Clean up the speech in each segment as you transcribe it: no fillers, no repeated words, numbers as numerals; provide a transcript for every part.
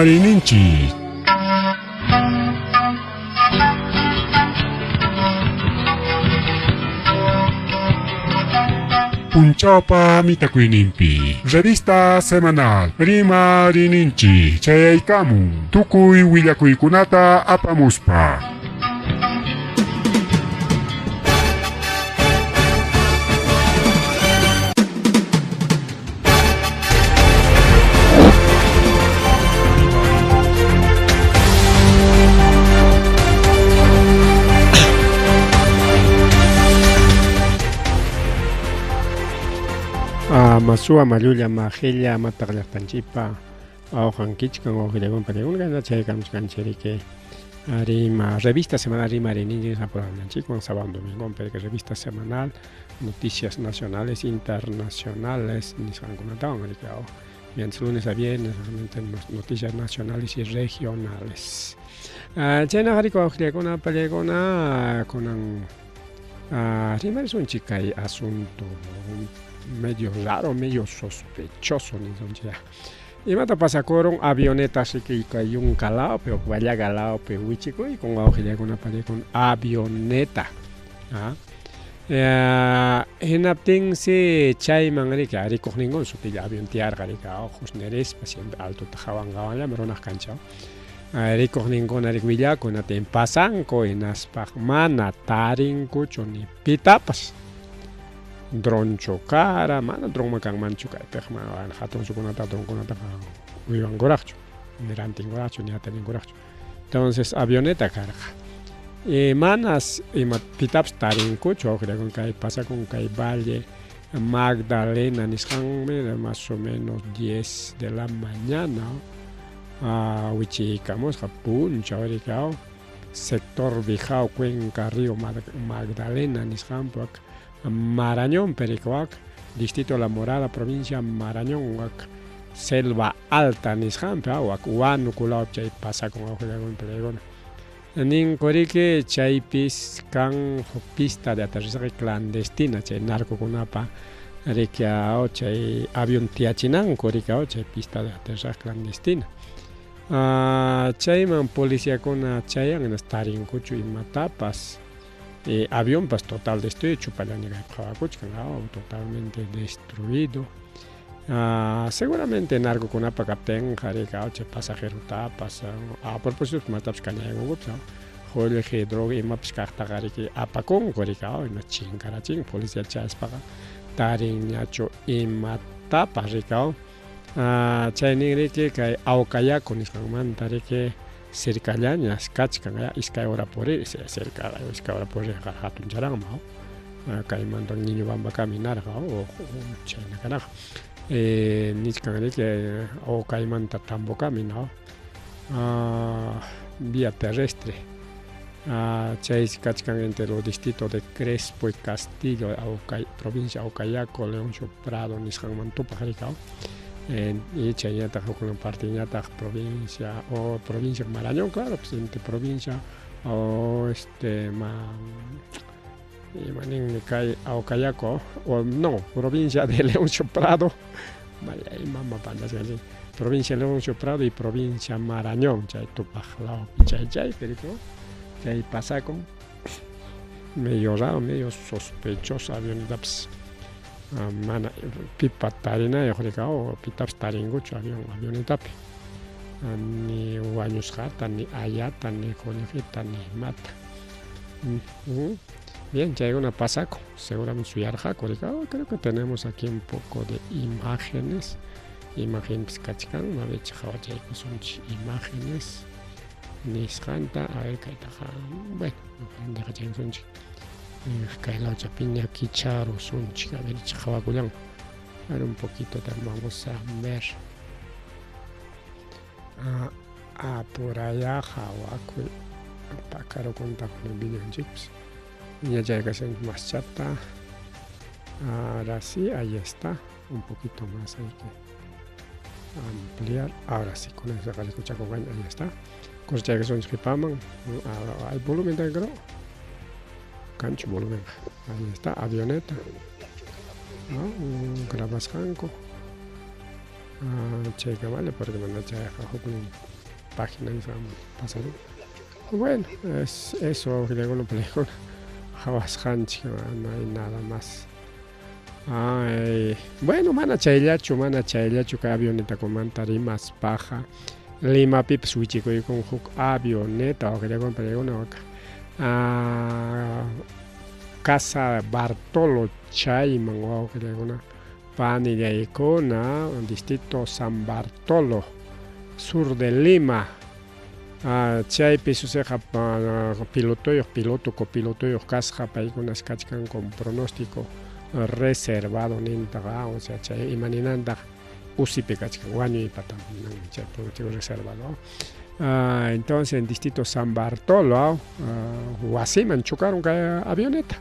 Rimarininchik. Punchawpa mitakuyninpi revista semanal Rimarininchik chayaykamun tukuy willakuykunata apamuspa. Masuwa mallulla majilla mataq llaqtanchikpa awqankichkan wawqillakuna panikuna kayna chaykamuchkanchik Rima, revista semanal Rima Rininchik apurallanchikwan sábado domingo pero revista semanal noticias nacionales internacionales nisqankunatawan riki mientras lunes a viernes realmente noticias nacionales y regionales. Chaynaqa riki wawqillakuna pallaykuna kunan rimarisunchik kay asunto medio raro medio sospechoso nisunchik. Imata pasakurun avioneta riki kay yunka lawpi o Huallaga lawpi wichikuykun wawqillakuna pallaykuna avioneta. Hinaptinsi chayman riki rikuqninkuna sutilla avión tiyarqa riki husnirispa siempre altota hawan hawanllami runaq kanchaw. Rikuqninkuna riki willakun hinaptin pasanku hinaspa mana tarinkuchu ni pitapas. Dronchu kara, mana dronman kanmanchu kaypiqa mana hatun sukunata dronkunataqa uywankuraqchu, ni rantinkuraqchu, ni atinkuraqchu. Entonces avioneta karqa. Y manas ima pitapas tarinkuchu wawqillakuna kay pasakun kay Valle Magdalena nisqanmi más o menos 10 de la mañana wichiykamusqa punchaw riki sector Bijao Cuenca Río Magdalena nisqanpaq Marañón Pericoac, distrito La Morada, provincia Marañón, wak Selva Alta nisqanpi, wak Huánuco lawpi chay pasakun wawqillakuna palaykuna. Ninkuriki chaypis kan huk pista de aterrizaje clandestina chay narcokunapa riki chay avión tiyachinanku riki chay pista de aterrizaje clandestina. Chayman policiakuna chayan hinas tarinkuchu imatapas. Avionpas total destruido, chupallaña kaypi qhawakuchkan, totalmente destruido. Seguramente narcokunapa kaptinqa riki chay pasajerotapas a propósito imatapas kañaykunkupas qullqi droga imapas kaqtaqa riki apakunku riki ima chinkarachin policía chayaspaqa tarinñachu imatapas riki chaynin riki kay Aucayacu nisqanmanta riki cercallañas kachkan iskay hora purir cerca iskay hora purirqa hatuncharanman kaymanta Ñiñubambakami narqa o chayna kanaqa nichkan riki o kaymanta Tambokami no vía terrestre chay kachkan entre los distritos de Crespo y Castillo provincia Aucayaco Leoncio Prado nisqanman tupaq riki y chayñataq hukuna parteñataq provincia o provincia Marañón claro pues entre provincia o este imaninmi kay Aucayaco o no provincia de Leoncio Prado vaya mama pantasqanchik provincia Leoncio Prado y provincia Marañón chay tupaq lawpi chay chaypi riki chay pasakun medio raro medio sospechoso avionetapas mana pipa tarinayuq riki pitapas tarinkuchu avión avionetapi ni wañusqata ni ayata ni qullqita ni imata. Bien, chaykuna pasakun seguramente suyarqaku riki creo que tenemos aquí un poco de imágenes imagenpis kachkan a ver qhawachaykusunchik imágenes nisqanta a ver kaytaqa bueno dejachasunchik kay lawchapiña kicharusunchik a ver qhawakullan a ver un poquito vamos a ver apuraya qhawakuy pakarukuntaqmi videonchikpas ña chaykasunchik más chata ahora sí ahí está un poquito más hay que ampliar ahora sí con eso ahí está cosechaykasunchik qipaman hay volumen creo kanchu volumen ahí está avioneta ¿no? Grabasqanku chaykamalla porque mana chayqa huknin Página nisqanman pasarun. Bueno, es eso wawqillaykuna panaykuna qhawasqanchik, no hay nada más. Ay, bueno, mana chayllachu, mana chayllachu kay avionetakunamanta rimaspaqa Limapipas wichikuykun huk avioneta wawqillaykuna panaykuna ah, Casa Bartolo chayman wawqillaykuna panillaykuna distrito San Bartolo sur de Lima ah, chaypi suceqa pilotoyuq piloto copilotoyuq kasqa paykunas kachkan con pronóstico reservado nintaqa o sea chay ima ninantaq usipi kachkan wañuy patanpi ninanmi chay pronóstico reservado. Ah, entonces en distrito San Bartolo ah, wasiman chocaron kay avioneta.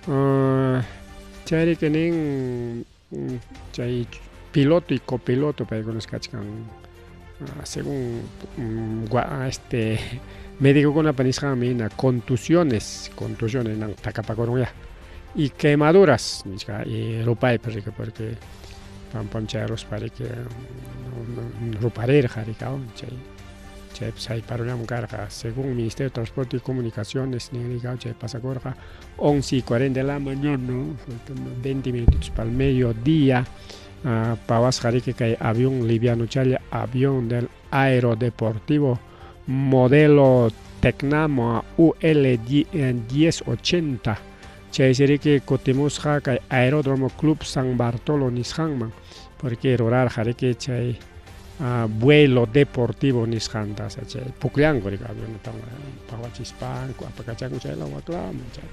Ah, chayriki nin chay piloto y copiloto paykunas kachkan según este médicokunapa nisqanmi hina contusiones, contusiones nan takapakurun ya y quemaduras nichka y rupaypi riki porque pampam chayaruspa riki ruparirqa riki chay chaypi sayparullam karqa según Ministerio de Transporte y Comunicaciones nin chay pasakurqa 11:40 de la mañana, faltando 20 minutitos para el mediodía. Pawasqa riki kay avión livianochalla avión del aerodeportivo modelo Tecnamo UL 1080 chaysi riki kutimusqa kay Aeródromo Club San Bartolo nisqanman porque rurarqa riki chay vuelo deportivo nisqanta o sea chay pukllanku riki avioneta pawachispanku apakachanku chay law waklaman chay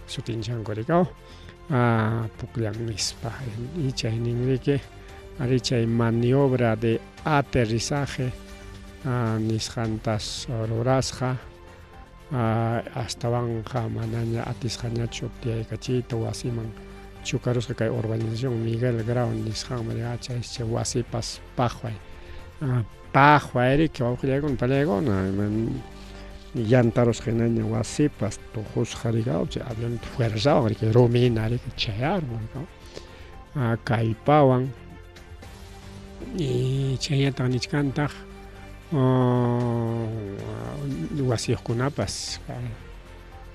sutinchanku riki pukllan nispa y chay nin riki ari chay maniobra de aterrizaje nisqantas rurasqa astawanqa manaña atisqañachu tiyaykachiyta wasiman chukarusqa kay urbanización Miguel Grau nisqanman chay chay wasipas paqway paqway riki wawqillaykuna panillaykuna yantarusqa hinaña wasipas tuqusqa riki chay avioneta fuerzawan riki rumina riki chayarun riki kallpawan y chaynataq nichkantaq wasiyuqkunapas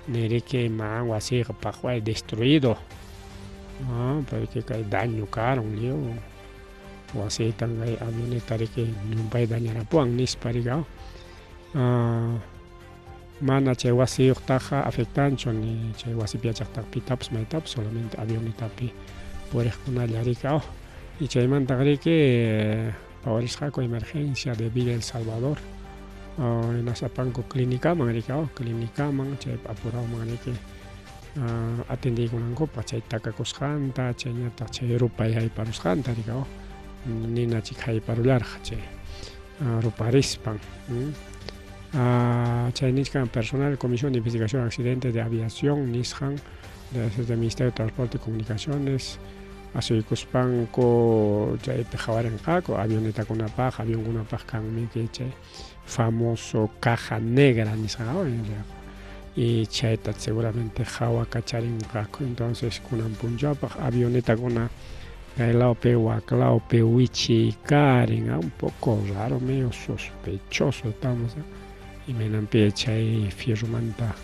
niriki ma wasiyqa paqway destruido porque kay daño karun lliw wasiytan kay avioneta riki llumpay dañarapuwan nispa riki mana chay wasiyuqtaqa afectanchu ni chay wasipi yachaqtaqa pitapas maytapas solamente avionetapi puriqkunalla riki y chaymantaqa riki pawarisqaku emergencia de Villa El Salvador hinasapanku clínicaman riki clínicaman chaypi apurawman riki atendiykunankupaq chay takakusqanta chayñataq chay rupay hayparusqanta riki ninachik hayparullarqa chay ruparispan. Chay nichkan personal Comisión de Investigación de Accidentes de Aviación nisqan desde Ministerio de Transporte y Comunicaciones asuykuspanku chaypi qhawarinqaku avionetakunapaq avionkunapaq kanmi chay famoso caja negra nisqa y chayta seguramente qhawakacharinqaku. Entonces kunan punchawpaq avionetakuna kay lawpi wak lawpi wichiykarin un poco raro, medio sospechoso estamos imaynanpi chay fierromanta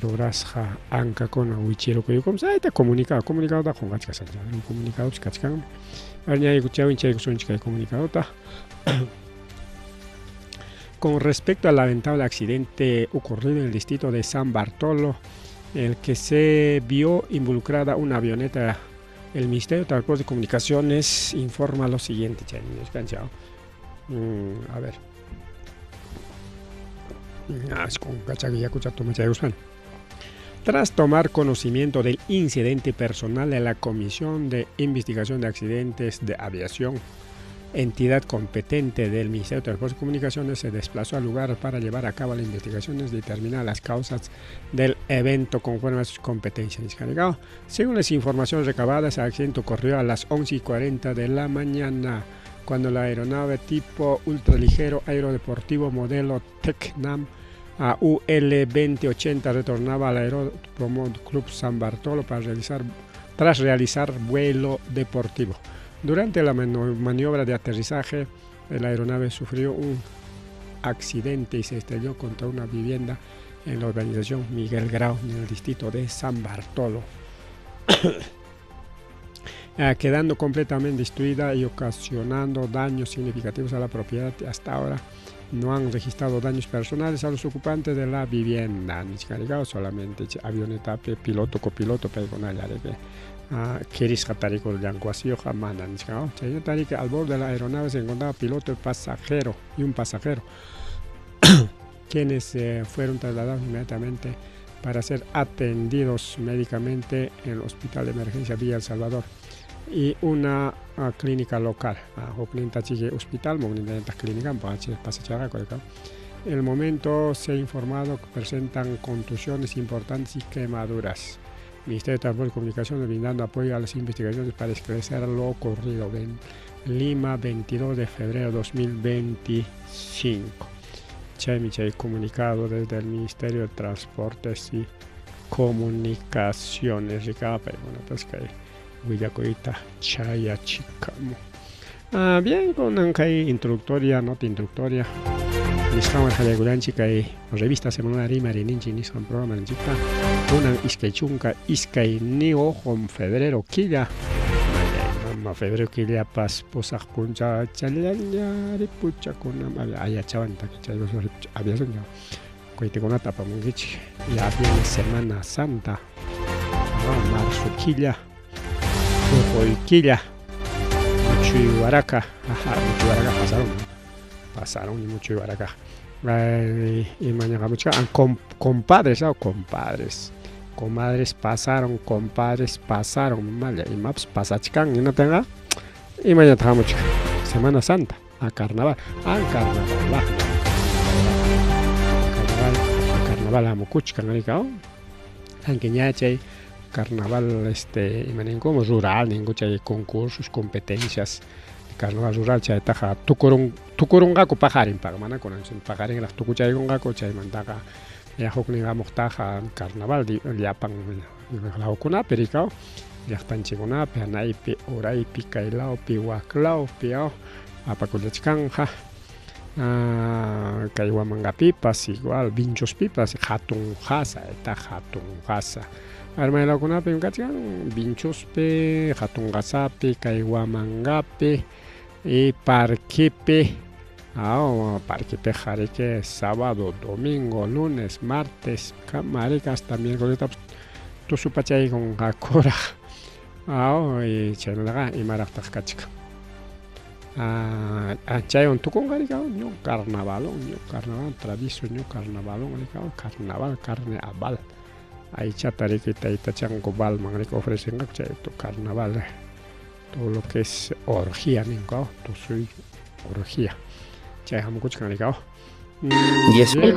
rurasqa ankakuna wichirukuykum chayta comunicado comunicadota qunqachkashanchik comunicadochus kachkanmi ñawinchaykusunchik kay comunicadota. Con respecto al lamentable accidente ocurrido en el distrito de San Bartolo, el que se vio involucrada una avioneta, el Ministerio de Transporte y Comunicaciones informa lo siguiente. A ver. Tras tomar conocimiento del incidente personal de la Comisión de Investigación de Accidentes de Aviación, entidad competente del Ministerio de Transportes y Comunicaciones, se desplazó al lugar para llevar a cabo las investigaciones y determinar las causas del evento conforme a sus competencias. Según las informaciones recabadas, el accidente ocurrió a las 11:40 de la mañana, cuando la aeronave tipo ultraligero aerodeportivo modelo Tecnam UL 2080 retornaba al Aeródromo Club San Bartolo tras realizar vuelo deportivo. Durante la maniobra de aterrizaje, La aeronave sufrió un accidente y se estrelló contra una vivienda en la urbanización Miguel Grau, en el distrito de San Bartolo. Quedando completamente destruida y ocasionando daños significativos a la propiedad. Hasta ahora no han registrado daños personales a los ocupantes de la vivienda. Nichkarikao solamente avionetapi piloto, copiloto paykunallariki kirisqa tarikurqanku wasiyuqqa mana nichkan. Chaynatariki al borde de la aeronave se encontraba piloto y pasajero y un pasajero, quienes fueron trasladados inmediatamente para ser atendidos médicamente en el Hospital de Emergencia Villa El Salvador y una clínica local. Hukninta hospital, clínica. En el momento se ha informado que presentan contusiones importantes y quemaduras. Ministerio de Transporte y Comunicaciones brindando apoyo a las investigaciones para esclarecer lo ocurrido en Lima, 22 de febrero de 2025. Chaymi chay comunicado desde el Ministerio de Transportes y Comunicaciones. Bueno, pues kay willakuyta chayachikamu. Bien, kunan kay introductoria, nota introductoria nisqanwan qallaykullanchik kay revista semanal Rimariyninchik nisqan programa ninchikta. Kunan 22 febrero killa. Mama, febrero killapas pusaq punchaw challalla ripuchakunam ayachawan chay aviasun cohetekunata apamunkichik. Ya viene Semana Santa, marzo killa, puquy killa, muchuy waraka, muchuy waraka pasaron, ¿no? Pasaron y muchuy waraka. Y mañana mucho compadres, ¿no? Compadres, comadres pasaron, compadres pasaron, malla, imapas pasachkan, y no tenga, y mañana mucho Semana Santa, a carnaval, a carnaval, carnaval, carnaval hamukuchkan, aunque ña chay carnaval imaninku rural ninku chay concursos, competencias carnaval rural chaytaqa tukurun tukurunqaku paqarinpaqa, mana kunan paqarinraq tukuchaykunqaku. Chaymantaqa ya huknin hamuqtaqa carnaval llapan lawkunapi rikaw llaqtanchikkunapi, hanaypi, uraypi, kay lawpi, wak lawpi apakullachkanqa. Kay Huamangapipas igual, Vinchospipas hatun qasa, eta hatun qasa armaylawkunapim kachkan, Vinchospi, hatun qasapi, kay Huamangapi y parquepi. Parquepiqa riki sábado, domingo, lunes, martes, marika hasta miércoles tusupachaykunqakuraq. Y chaymantaqa imaraqtaq kachkan. Chaywan tukunqa rika ñu carnavalón, ñu carnaval, travieso ñu carnavalón rika, carnaval, carne a bal. Aychata riki taytachanku balman riki ofrecenqaku chay carnaval, todo lo que es orgía ninku, tusuy orgía. Chay hamukuchkan rika. Y es la A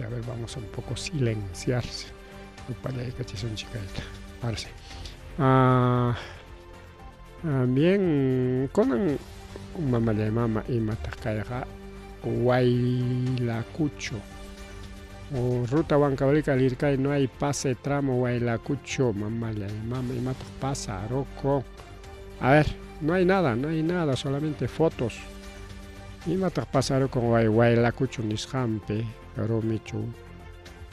ver, vamos a un poco silenciarse. Parece. Bien, kunan mamallay mama imataq kayqa Huaylacucho. O ruta Huancavelica Lircay no hay pase tramo Huaylacucho, mamallay mama imataq pasa Aroco. A ver, no hay nada, no hay nada, solamente fotos. Imataq pasaro con Huaylacucho nisqanpi, rumichu.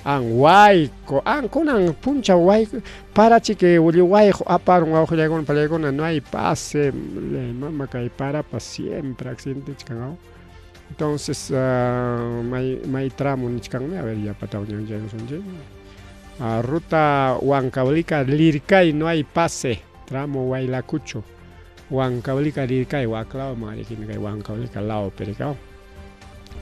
An wayku, an kunan punchaw wayku parachiki wayqu aparun wawqillaykuna panillaykuna, no hay pase, mama kay parapas siempre accidente nichkan. Entonces, may may tramo nichkanmi, a ver, yapata ñawinchaykusunchik. Ruta Huancavelica Lircay no hay pase, tramo Huaylacucho. Huancavelica Lircay waklawman riki kay Huancavelica lawpi rikaw.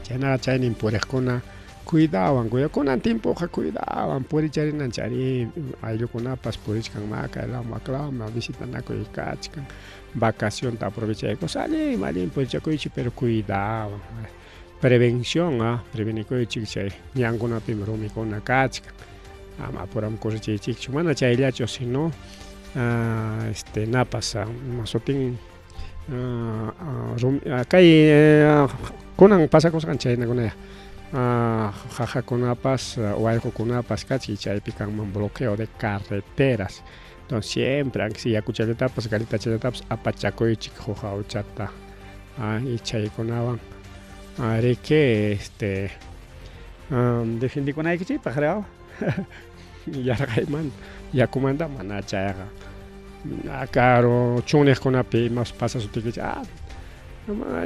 Chaynaqa chaynin puriqkuna cuidawan, cuidado kunan tiempoqa cuidawan puricharinanchik ari, ayllukunapas purichkan ma kaylawman waklawman visitanakuy kachkan, vacacionta aprovechaykus allin allin purichakuychik, pero cuidawan, prevención, prevenikuychik chay ñankunapimi rumikuna kachkan, ama apuram corrichiychikchu, mana chayllachu sino napas sutin kay kunan pasakusqan chaynakunaya qaqakunapas wayqukunapas kachkan, chaypi kanman bloqueo de carreteras. Entonces siempre aunque sea yakuchallatapas, garitachallatapas apachakuychik huk hawchata. Y chaykunawan riki este defendikunaykichikpaq reo yarqaymanta yakumanta mana chayqa karu chunniqkunapi imas pasasuptikichik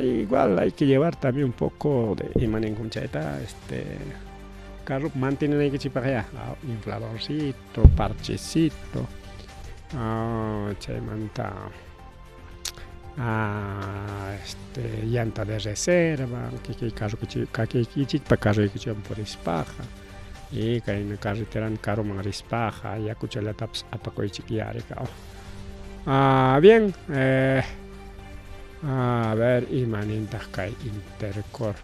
igual hay que llevar también un poco de ima ninkum chayta este carro mantenenaykichikpaqyá infladorcito parchecito chaymanta este llanta de reserva kikiy carroykichikpa carroykichikwan purispaqa y kayna carreteran karuman rispaqa yakuchallatapas apakuychikyá rika. Bien, a ver ima nintaq kay Intercorp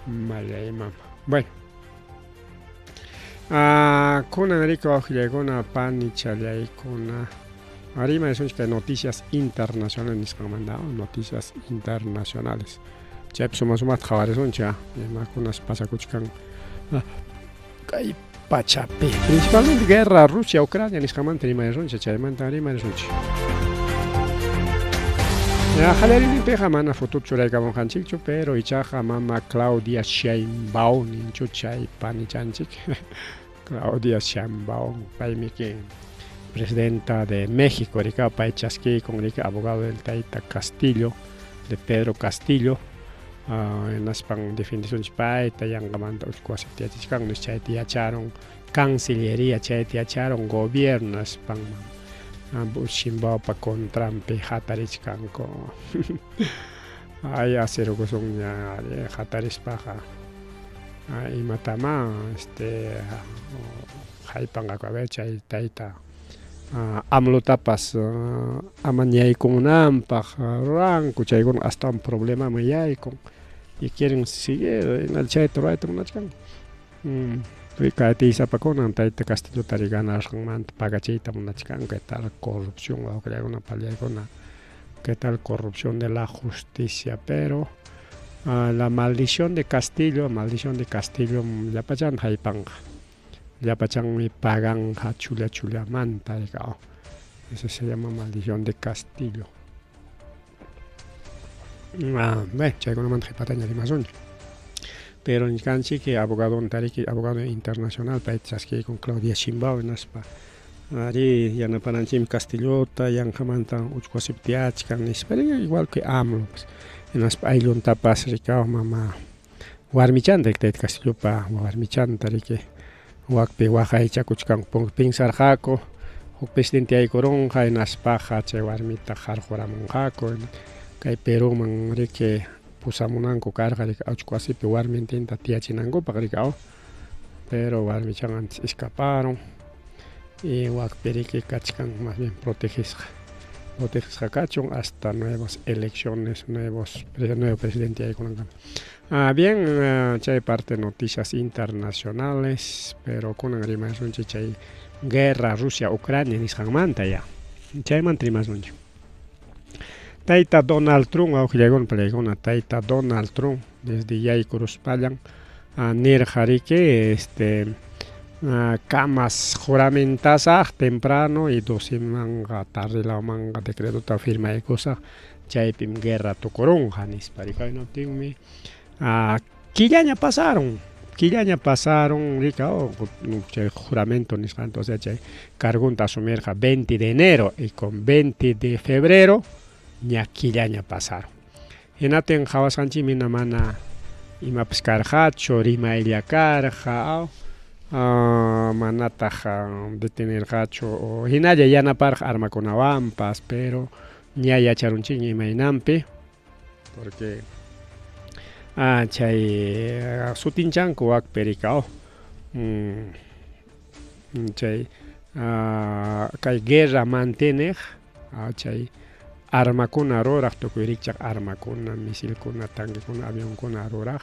mallaymama. Bueno, kunan rika wawqillaykuna panichallaykuna rimarisunchik kay noticias internacionales nisqanmanta, noticias internacionales. Chaypi suma sumaqta qhawarisunchik imakunas pasakuchkan kay pachapi. Principalmente guerra Rusia Ucrania nisqanmanta rimarisunchik, chaymanta rimarisunchik. Qallariyninpiqa mana fotota churaykamunqanchikchu, pero ichaqa mama Claudia Sheinbaum ninchu chay panichanchik. Claudia Sheinbaum paymi presidenta de México rika pay chaskiykun rika abogado del tayta Castillo, de Pedro Castillo. Hinaspan defendisunchik payta yanqamanta uchku wasipi tiyachichkan nispa chayta yacharun Cancillería chayta yacharun gobierno nispan Sheinbaumpa contranpi hatarichkanku. Ay asirukusunña hatarispaqa imatama este haypanqaku a ver chay tayta AMLOtapas ama ñaykunanpaq ruranku chaykuna astawan problemaman yaykun y quieren seguir chayta rurayta munachkanku. Kay tayta Castillota ganasqanmanta pagachiyta munachkanku. ¿Qué tal corrupción wawqillaykuna pallaykuna? ¿Qué tal corrupción de la justicia? Pero la maldición de Castillo, maldición de Castillo llapachan haypanqa, llapachanmi paganqa chulla chullamanta. Eso se llama maldición de Castillo. Bueno, chaykunamanta qhipataña rimasunchik. Pero nichkanchik abogado tariki abogado internacional payta chaskiykun Claudia Sheinbaum hinaspa ari yanapananchikmi Castillota yanqamanta uchku wasipi tiyachkan nispa igual que AMLO hinaspa aylluntapas rikaw mama warmichanta tayta Castillopa warmichanta riki wakpi waqaychakuchkanku pensarqaku huk presidente yaykurunqa hinaspaqa chay warmita qarquramunqaku kay Peruman riki pusamunanku karqa riki uchku wasipi warmintinta tiyachinankupaq rika pero warmichan antes escaparon y wakpi riki kachkan más bien protegisqa protegisqa kachun hasta nuevas elecciones, nuevos nuevo presidente yaykunankama. Bien, chay parte noticias internacionales, pero kunan rimasunchik chay guerra Rusia Ucrania nisqanmanta ya chaymanta rimasunchik. Tayta Donald Trump wawqillaykuna palaykuna tayta Donald Trump desde yaykuruspallan nirqa riki este kamas juramentasaq temprano y 12 manqa tardelamanqa decretota firmaykusaq chaypim guerra tukurunqa nispa rikaynaptinmi killaña pasaron, killaña pasaron rika chay juramento nisqanta, o sea, chay cargunta asumirqa 20 de enero y con 20 de febrero ña killaña pasaron. Hinaptin qhawasqanchikmi mana imapas karqachu rimaylla karqa manataq detenerqachu hinalla yanaparqa armakunawanpas, pero ña yacharunchikña imaynanpi porque chay sutinchanku wakpi rika chay kay guerra manteneq chay armakuna ruraq tukuy rikchaq armakuna misilkuna tanquekuna avionkuna ruraq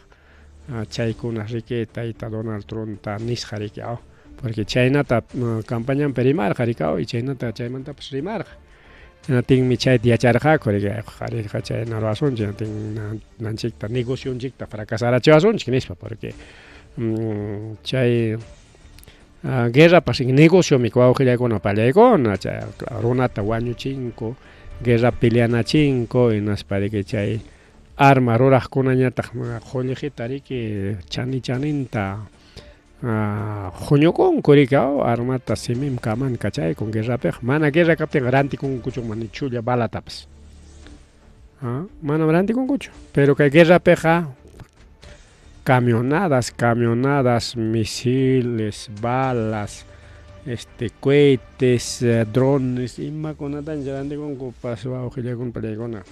chaykuna riki tayta Donald Trumpta nisqa riki porque chaynata campañanpi rimarqa rika y chaynata chaymantapas rimarqa. Hinaptinmi chayta yacharqaku riki qhariqa chayna ruwasunchik hinaptin nanchikta negocionchikta fracasarachiwasunchik nispa porque chay guerrapas negociomi wawqillaykuna pallaykuna chay runata wañuchinku. Guerra peleanachinku hinaspa riki chay arma ruraqkunañataq qullqita riki chani chaninta huñukunku riki armata simim kaman kachaykun guerrapiqa mana guerra kaptinqa rantikunkuchu mana chulla balatapas manam rantikunkuchu pero kay guerrapiqa camionadas camionadas misiles balas este cohetes drones imakunatan rantikunkupas wawqillaykuna paniykuna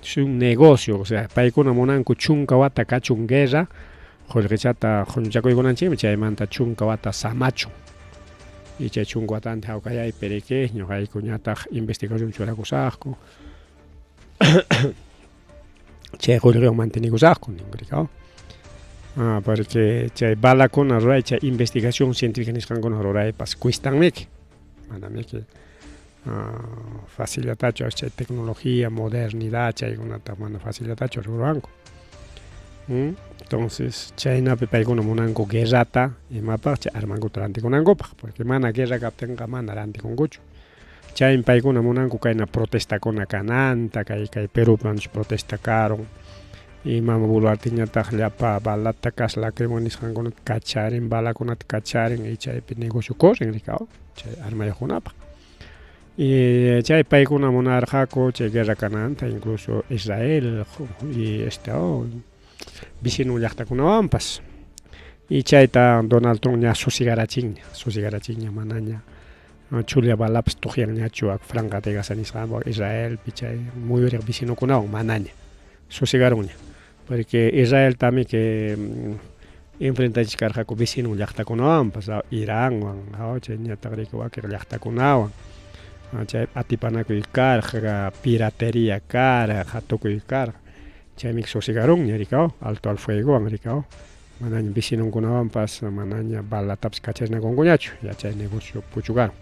es un negocio o sea paykuna munanku chunka wata kachun guerra qullqichata huñuchakuykunanchikmi chaymanta chunka wata samachun y chay chunka watantin hawkayaypi riki ñuqaykuñataq investigación churakusaqku chay qullqiwan mantenikusaqku ninku riki porque chay balakuna ruray chay investigación científica nisqankuna ruraypas cuestanmiki manamiki facillatachu chay tecnología modernidad chaykunata mana facillatachu ruranku. Entonces chaynapi paykuna munanku guerrata imapaq chay armankuta rantikunankupaq porque mana guerra kaptinqa mana rantikunkuchu chaymi paykuna munanku kayna protestakuna kananta kay kay Perúpi protesta karun y mama Boluarteñataq llapa balata gas lacrimógeno nisqankunata kacharin balakunata kacharin y chaypi negocio corren riki chay armayuqkunapaq y chay paykuna munarqaku chay guerra kananta incluso Israel y este vecino llaqtakunawanpas y chayta Donald Trump ña susigarachinña susigarachinña manaña chulla balapas tuqyanñachu franja de Gaza nisqanwan Israelpi chay muyuriq vecinokunawan manaña susigarunña porque Israel también que enfrentachichkarqaku vecino llaqtakunawanpas Iranwan chayñataq riki wakin llaqtakunawan chay atipanakuy karqa piratería karqa tukuy karqa chaymi susigarunña riki alto al fuegowan riki manaña vecinonkunawanpas manaña balatapas kacharinakunkuñachu ya chay negocio puchukarun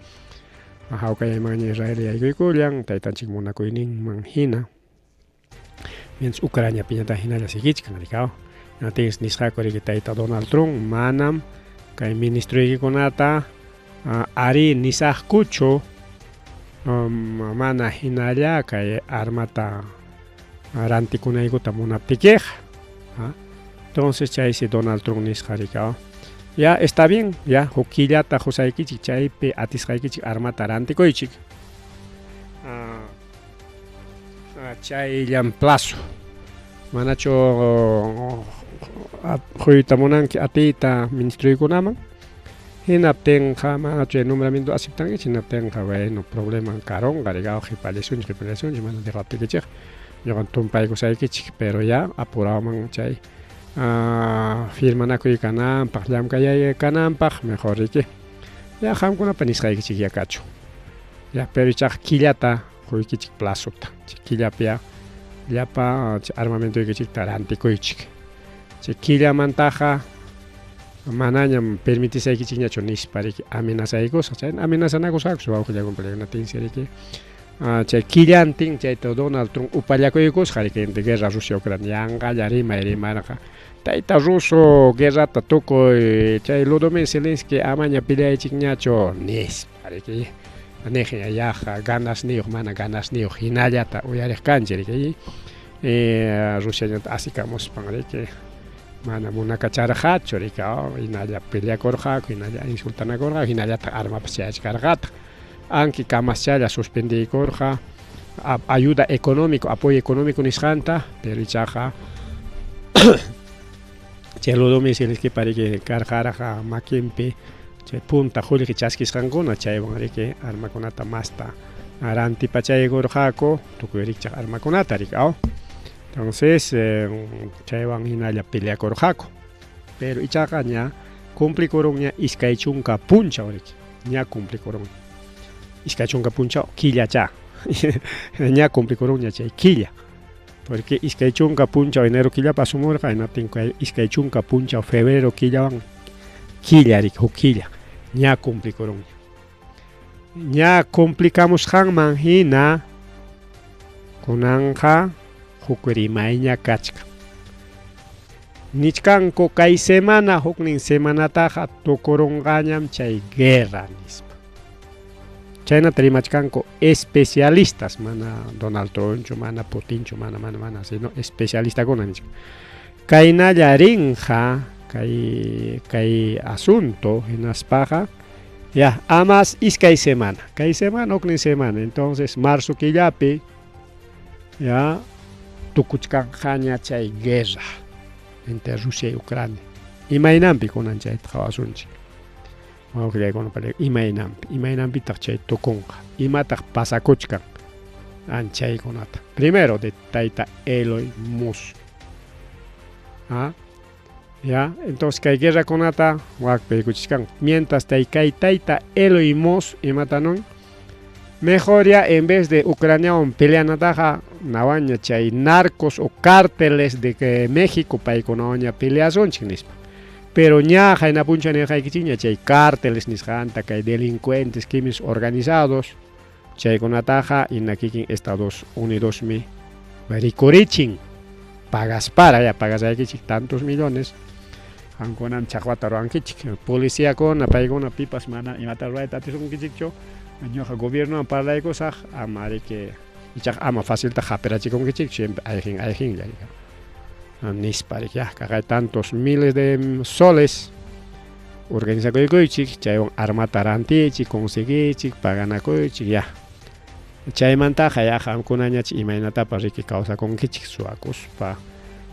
hawkayaymanña Israel yaykuykullan taytanchik munakuyninman hina mientras Ucraniapiñataq hinalla siguichkan riki hinaptinsi nisqaku riki tayta Donald Trump manam kay ministroykikunata ari nisaqkuchu mana hinalla kay armata rantikunaykuta munaptikiqa entonces chaysi Donald Trump nisqa riki ya está bien ya huk killata qusaykichik chaypi atisqaykichik armata rantikuychik chayllam plazo manachu quyta munanki atiyta ministroykunaman hinaptinqa mana chay nombramiento aceptankichik hinaptinqa bueno problema karunqa riki qhipallasunchik qhipallasunchik mana dejaptikichikqa ñuqam tumpaykusaykichik pero ya apuraman chay firmanakuy kananpaq llamkayay kananpaq mejor riki ya qamkunapa nisqaykichik ya kachun ya pero ichaqa killata quykichik plazota chay killapi ya llapa armamentoykichikta rantikuychik chay killamantaqa manañam permitisaykichikñachu nispa riki amenazaykusqa chay amenazanakusqaku wawqillaykuna paniykuna riki chay killantin chayta Donald Trump upallakuykusqa riki guerra Rusia Ucrania yanqalla rimay rimarqa tayta ruso guerrata tukuy chay Volodymyr Zelensky amaña peleaychikñachu nispa riki niq yaqa ganasniyuq mana ganasniyuq hinallata uyariq kanchik riki Rusiañataq asikamuspan riki mana munakacharqachu riki hinalla peleakurqaku hinalla insultanakurqaku hinallataq armapas chayachkarqataq anki kamaschalla suspendiykurqa ayuda económico apoyo económico nisqanta pero ichaqa chay Volodymyr Zelenskypa riki karqarqa makinpi chay punta qullqi chaskisqankuna chaywan riki armakunata masta rantipachaykurqaku tukuy rikchaq armakunata riki entonces chaywan hinalla peleakurqaku pero ichaqa ña cumplikurunña 20 punchaw riki ña cumplikurunña 20 punchaw killacha ña cumplikurunña chay killa porque 20 punchaw enero killapi asumurqa hinaptin kay 20 punchaw febrero killawan killa riki huk killa ña cumplikurunña ña cumplikamusqanman hina kunanqa huk rimayña kachkan nichkanku kay semana huknin semanataqa tukurunqañam chay guerra nispa. Chaynata rimachkanku especialistas, mana Donald Trumpchu, mana Putinchu, mana, mana, mana, sino especialistakuna nichkan. Kaynalla rinqa kay kay asunto hinaspaqa ya amas iskay semana, kay semana huknin semana, entonces marzo killapi ya tukuchkanqaña chay guerra entre Rusia y Ucrania. Imaynanpi kunan chayta qhawasunchik. Wawqillaykuna imaynanpi, imaynanpitaq chay tukunqa, imataq pasakuchkan anchaykunata. Primero de tayta Eloy Musk. ¿Ah? Ya, entonces kay guerrakunata wakpi rikuchichkan. Mientras tay kay tayta Eloy Musk imata nun mejor ya en vez de Ucraniawan peleanataqa nawaña chay narcos o cárteles de que México paykunawanña peleasunchik nispa. Pero ña qayna puncha nirqaykichikña chay cárteles nisqanta kay delincuentes crímenes organizados chaykunataqa ina kikin Estados Unidosmi rikurichin pagaspara ya pagasaykichik tantos millones qamkunam chaqwata ruwankichik policiakuna paykuna pipas mana imata ruwayta atisunkichikchu ñuqa gobiernowan parlaykusaq ama riki ichaqa ama facilta hapirachikunkichikchu siempre ayqin ayqinlla nispa riki ya kaqay tantos miles de soles organizakuykuychik chaywan armata rantiychik conseguiychik paganakuychik ya chaymantaqa ya qamkunañach imaynatapas riki kawsakunkichik suwakuspa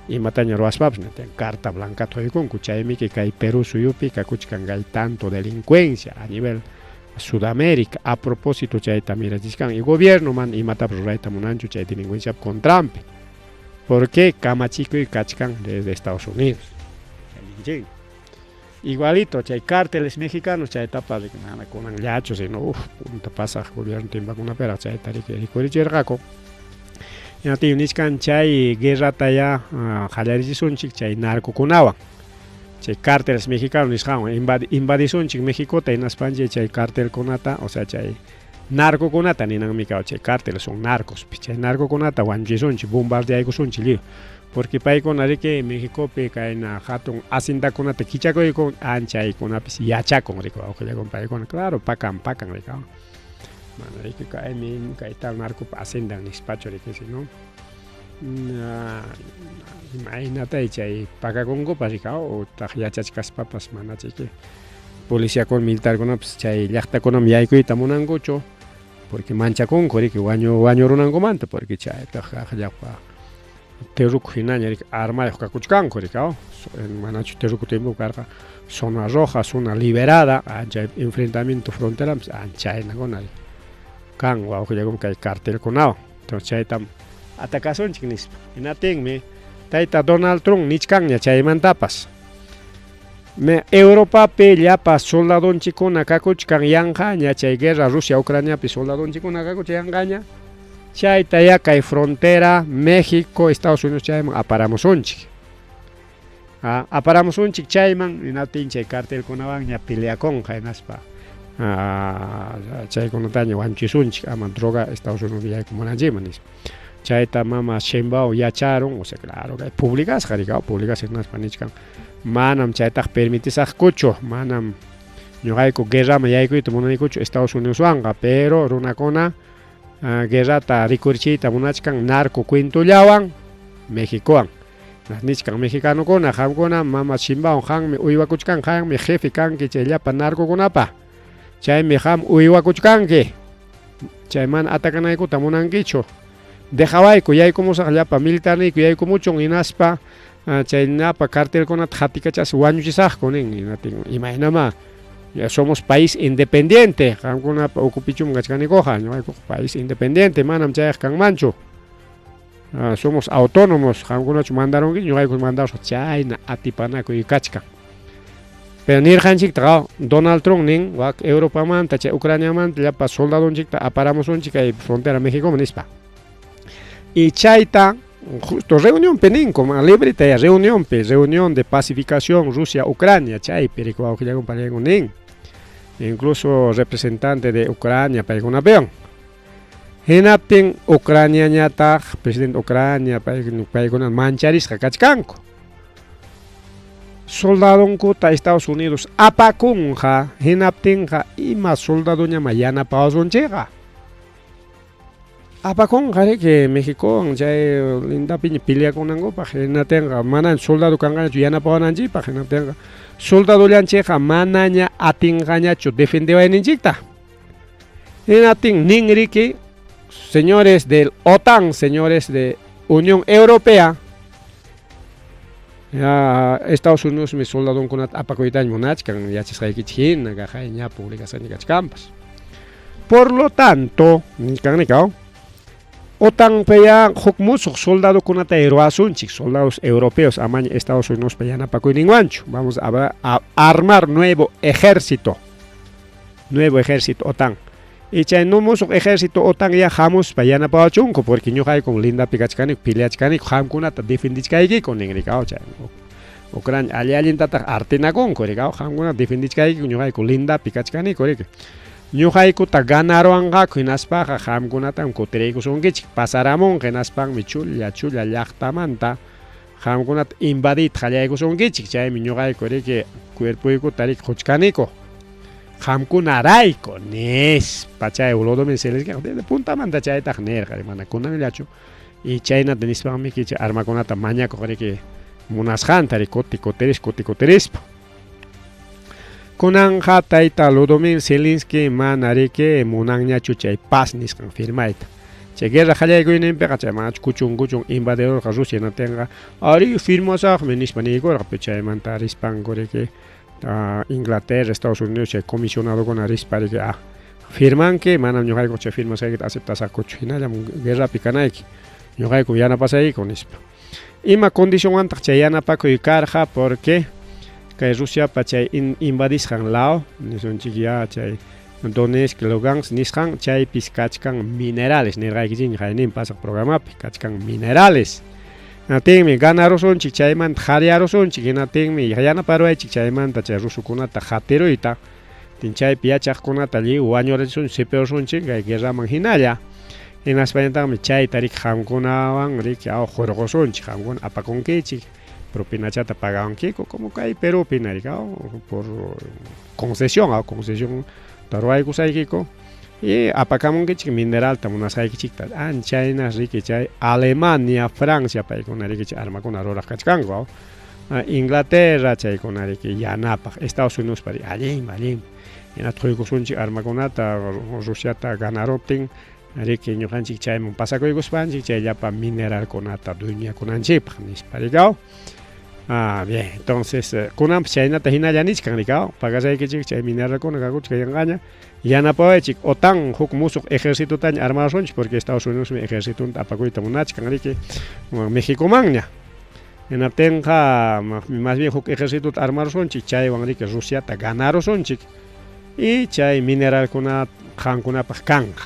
imataña ruwaspapas carta blancata quykunku chaymiki kay Perú suyupi kakuchkan kay tanto delincuencia a nivel Sudamérica a propósito chayta mirachichkan y gobierno mana imatapas rurayta munanchu chay delincuenciap contranpi porque kamachikuy kachkan desde Estados Unidos. Igualito chay cárteles mexicanos chaytapas mana kunanllachu sino uf punta pasaq gobierno timpakunapiraq chayta riki rikurichirqaku. Hinaptin nichkan chay guerrata ya qallarichisunchik chay narcokunawan chay cárteles mexicanos nisqanwan invadisunchik Mexicota hinaspanchik chay cartelkunata o sea chay narcokunata ninanmi kaw chay cárteles son narcos chay narcokunata wanchisunchik bombardeaykusunchik lliw porque paykuna riki Mexicopi kayna hatun haciendakunata kichakuykun anchaykunapis yachakun riki wawqillakuna paykuna claro pakan pakan riki mana riki kaymi kay tal narcopa haciendan nispachu riki sino imaynatay chay pakakunkupas riki utaq yachachkaspapas mana chayki policiakuna militarkunapas chay llaqtakunaman yaykuyta munankuchu porque manchakunku riki wañu wañurunankumanta porque chaypaq kaq llapa terruku hinaña riki armayuq kakuchkanku riki manachu terruku tiempo karqa zona roja zona liberada chay enfrentamiento fronterapas anchaynakuna kan wawqillakuna kay cartelkunawan entonces chaytam atakasunchik nispa hinaptinmi tayta Donald Trump nichkanña chaymantapas Europapi llapa soldadonchikkuna kakuchkan yanqaña chay guerra Rusia Ucraniapi soldadonchikkuna kakuchkan yanqaña chayta ya kay frontera México Estados Unidos chayman aparamusunchik aparamusunchik chayman hinaptin chay cartelkunawanña peleakunqa hinaspa chaykunataña wanchisunchik ama droga Estados Unidos yaykumunanchikman nispa chayta mama Sheinbaum yacharun o sea claro kay publicasqa riki publicasqa hinaspa nichkan manam chaytaqa permitisaqkuchu manam ñuqayku guerraman yaykuyta munaykuchu Estados Unidoswanqa pero runakuna guerrata rikurichiyta munachkan narco cuentollawan Mexicowan nichkan mexicanokuna qamkuna mama Sheinbaum qammi uywakuchkan qammi jefe kanki chay llapa narcokunapa chaymi qam uywakuchkanki chay mana atakanaykuta munankichu dejawayku yaykumusaq llapa militarniyku yaykumuchun hinaspa chay llapa cartelkunata qatikachaspa wañuchisaqku nin hinaptin imaynamá ya somos país independiente qamkunapa ukupichum kachkanikuqa ñuqaykuqa país independiente manam chayqa kanmanchu somos autónomos qamkunachu mandarunkichik ñuqayku mandarusaq chayna atipanakuy kachkan pero nirqanchiktaq Donald Trump nin wak Europamanta chay Ucraniamanta llapa soldadonchikta aparamusunchik kay frontera Mexicoman nispa y chayta justo reunionpi ninku libreta ya reunionpi reunión de pacificación Rusia Ucrania chaypi riki wawqillakuna panillaykuna nin incluso representante de Ucrania paykunapiwan hinaptin Ucraniañataq presidente Ucrania paykuna mancharisqa kachkanku. Soldadonkuta Estados Unidos apakunqa, hinaptinqa ima soldadoñamá yanapawasunchikqa. Apakunqa riki Mexicowan chay lindapiña peleakunankupaq, hinatinqa manaña soldado kanqañachu yanapawananchikpaq, hinaptinqa soldadollanchikqa manaña atinqañachu defendewayninchikta. Hinaptin nin riki, señores del OTAN, señores de Unión Europea, ya Estados Unidosmi soldadonkunata apakuytaña munachkan, yachasqaykichik hina, kaqay ña publicasqaña kachkanpas. Por lo tanto, nichkan nikaw, OTANpiyá huk musuq soldadokunata ruwasunchik, soldados europeos amaña Estados Unidospa yanapakuyninwanchu. Vamos a armar nuevo ejército. Nuevo ejército OTAN. Y chay no musuq ejército OTAN ya hamuspa yanapawachunku, porque ñuqaykum lindapi kachkaniku, peleachkaniku, qamkunata defendichkaykiku nin rikaw chay. Ucrania alli allintataq artinakunku rikaw, qamkunata defendichkaykiku, ñuqayku lindapi kachkaniku riki. Ñuqaykuta ganaruwanqaku hinaspaqa qamkunatam kutiriykusunkichik, pasaramunqa hinaspanmi chulla chulla llaqtamanta qamkunata invadiyta qallaykusunkichik, chaymi ñuqayku riki cuerpoykuta riki quchkaniku qamkunarayku nispa chay Volodymyr Zelensky puntamanta chaytaq nirqa, mana kunanllachu. Y chaynata nispanmi chay armakunata mañakuq riki munasqanta riki kuti kutirispa kuti kutirispa. Kunanqa tayta Volodymyr Zelensky mana riki munanñachu chay paz nisqan firmayta. Chay guerra qallaykuyninpiqa chay manachu kuchun kuchun invadirurqa Rusia hinaptinqa ari firmasaqmi nispa niykurqa, pero chaymanta rispanku riki Inglaterra, Estados Unidos chay comisionadokuna rispa riki firmanki, manam ñuqayku chay firmasqaykita aceptasaqkuchu, hinallam guerrapi kanayki, ñuqaykum yanapasaykiku nispa. Ima condicionwantaq chay yanapakuy karqa? Porque kay Rusiapa chay invadisqan lao, nisunchik ya chay Donetsk, Lugansk nisqan, chaypis kachkan minerales, nirqaykichikña qaynin pasaq programapi, kachkan minerales. Hinaptinmi ganarusunchik, chaymanta qariyarusunchik, hinaptinmi yanaparuwaychik chaymanta chay rusukunata qatiruyta, tin chaypi yachaqkunata lliw wañurachisunchik, sipirusunchik kay guerraman hinalla. Hinaspañataqmi chayta riki qamkunawan riki hurqusunchik, qamkuna apakunkichik, propinachata pagawankiku, como kay Perupi riki por concesión, concesión ruwaykusaykiku y apakamunkichik mineralta munasqaykichikta. Anchaynas riki chay Alemania, Francia paykuna riki chay armakuna ruraq kachkanku, Inglaterra chaykuna riki yanapaq, Estados Unidos pari allinmi, allinmi. Hinataq quykusunchik armakunata Rusiata ganaruptin riki ñuqanchik chayman pasakuykuspanchik chay llapa mineralkunata dueñakunanchikpaq nispa rikaw. Bien, entonces kunanpas chaynata hinalla nichkan rikaw, pagasaykichik chay mineralkuna kakuchik yanqaña, yanapawaychik OTAN huk musuq ejercitotaña armarusunchik, porque Estados Unidosmi ejercitonta apakuyta munachkan riki Mexicomanña. Hinaptinqa más bien huk ejercitota armarusunchik, chaywan riki Rusiata ganarusunchik y chay mineralkuna qamkunapaq kanqa.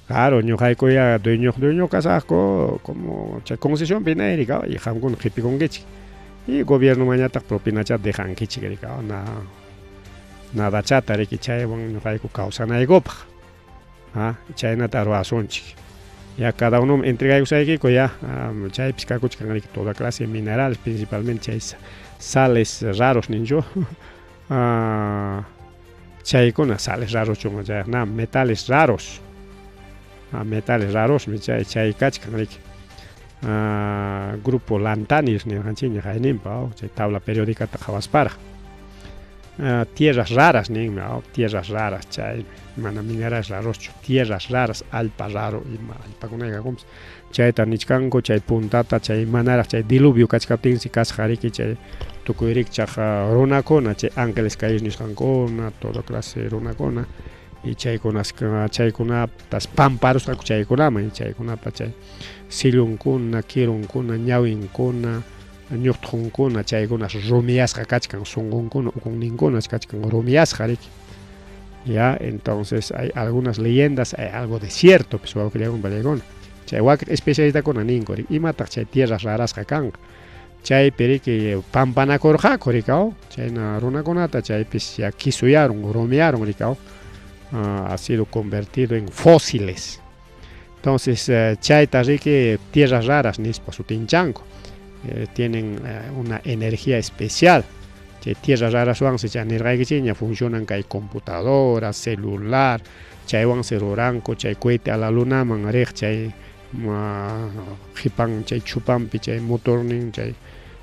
Claro, ñuqayku ya dueño dueño kasaqku como chay concesionpi hina rikaw y qamkuna qipikunkichik y gobierno mañataq propinachata dejankichik rikaw na nadachata riki chaywan ñuqayku kawsanaykupaq. Chaynata ruwasunchik. Ya cada uno entregaykusaykiku ya chaypis kakuchkan riki toda clase de minerales, principalmente chay sales raros ninchu. Chaykuna sales raros chunqa chay na metales raros. Metales rarosmi chay chay kachkan riki. Grupo lantánidos nirqanchikña qayninpa chay tabla periódicata qhawasparaq. Tierras raras ninmi, tierras raras chaymi, mana minerales raroschu, tierras raras, allpa raro ima allpakuna kakunpas. Chayta nichkanku chay puntata chay manaraq chay diluvio kachkaptinsi kasqa riki chay tukuy rikchaq runakuna, chay ángeles caídos nisqankuna, toda clase runakuna y chaykunas chaykunatas pamparusqaku chaykunaman, chaykunapa chay sillunkuna, kirunkuna, ñawinkuna, ñuqtqunkuna chaykunas rumiyasqa kachkan, sunqunkuna, ukunninkuna kachkan rumiyasqa riki. Ya, entonces hay algunas leyendas, hay algo de cierto, pues wawqillakuna pallaykuna. Chay wakin especialistakuna ninku riki, imataq chay tierras rarasqa kanqa. Chaypi riki pampanakurqaku rikaw, chayna runakunata chaypis ya kisuyarun, rumiyarun rikaw, ha sido convertido en fósiles. Entonces chayta riki tierras raras nispa sutinchanku. Tienen una energía especial. Chay tierras raraswansi chay nirqaykichikña funcionan kay computadora, celular, chaywansi ruranku chay cohete a la lunaman riq chay qipan chay chupanpi chay motornin chay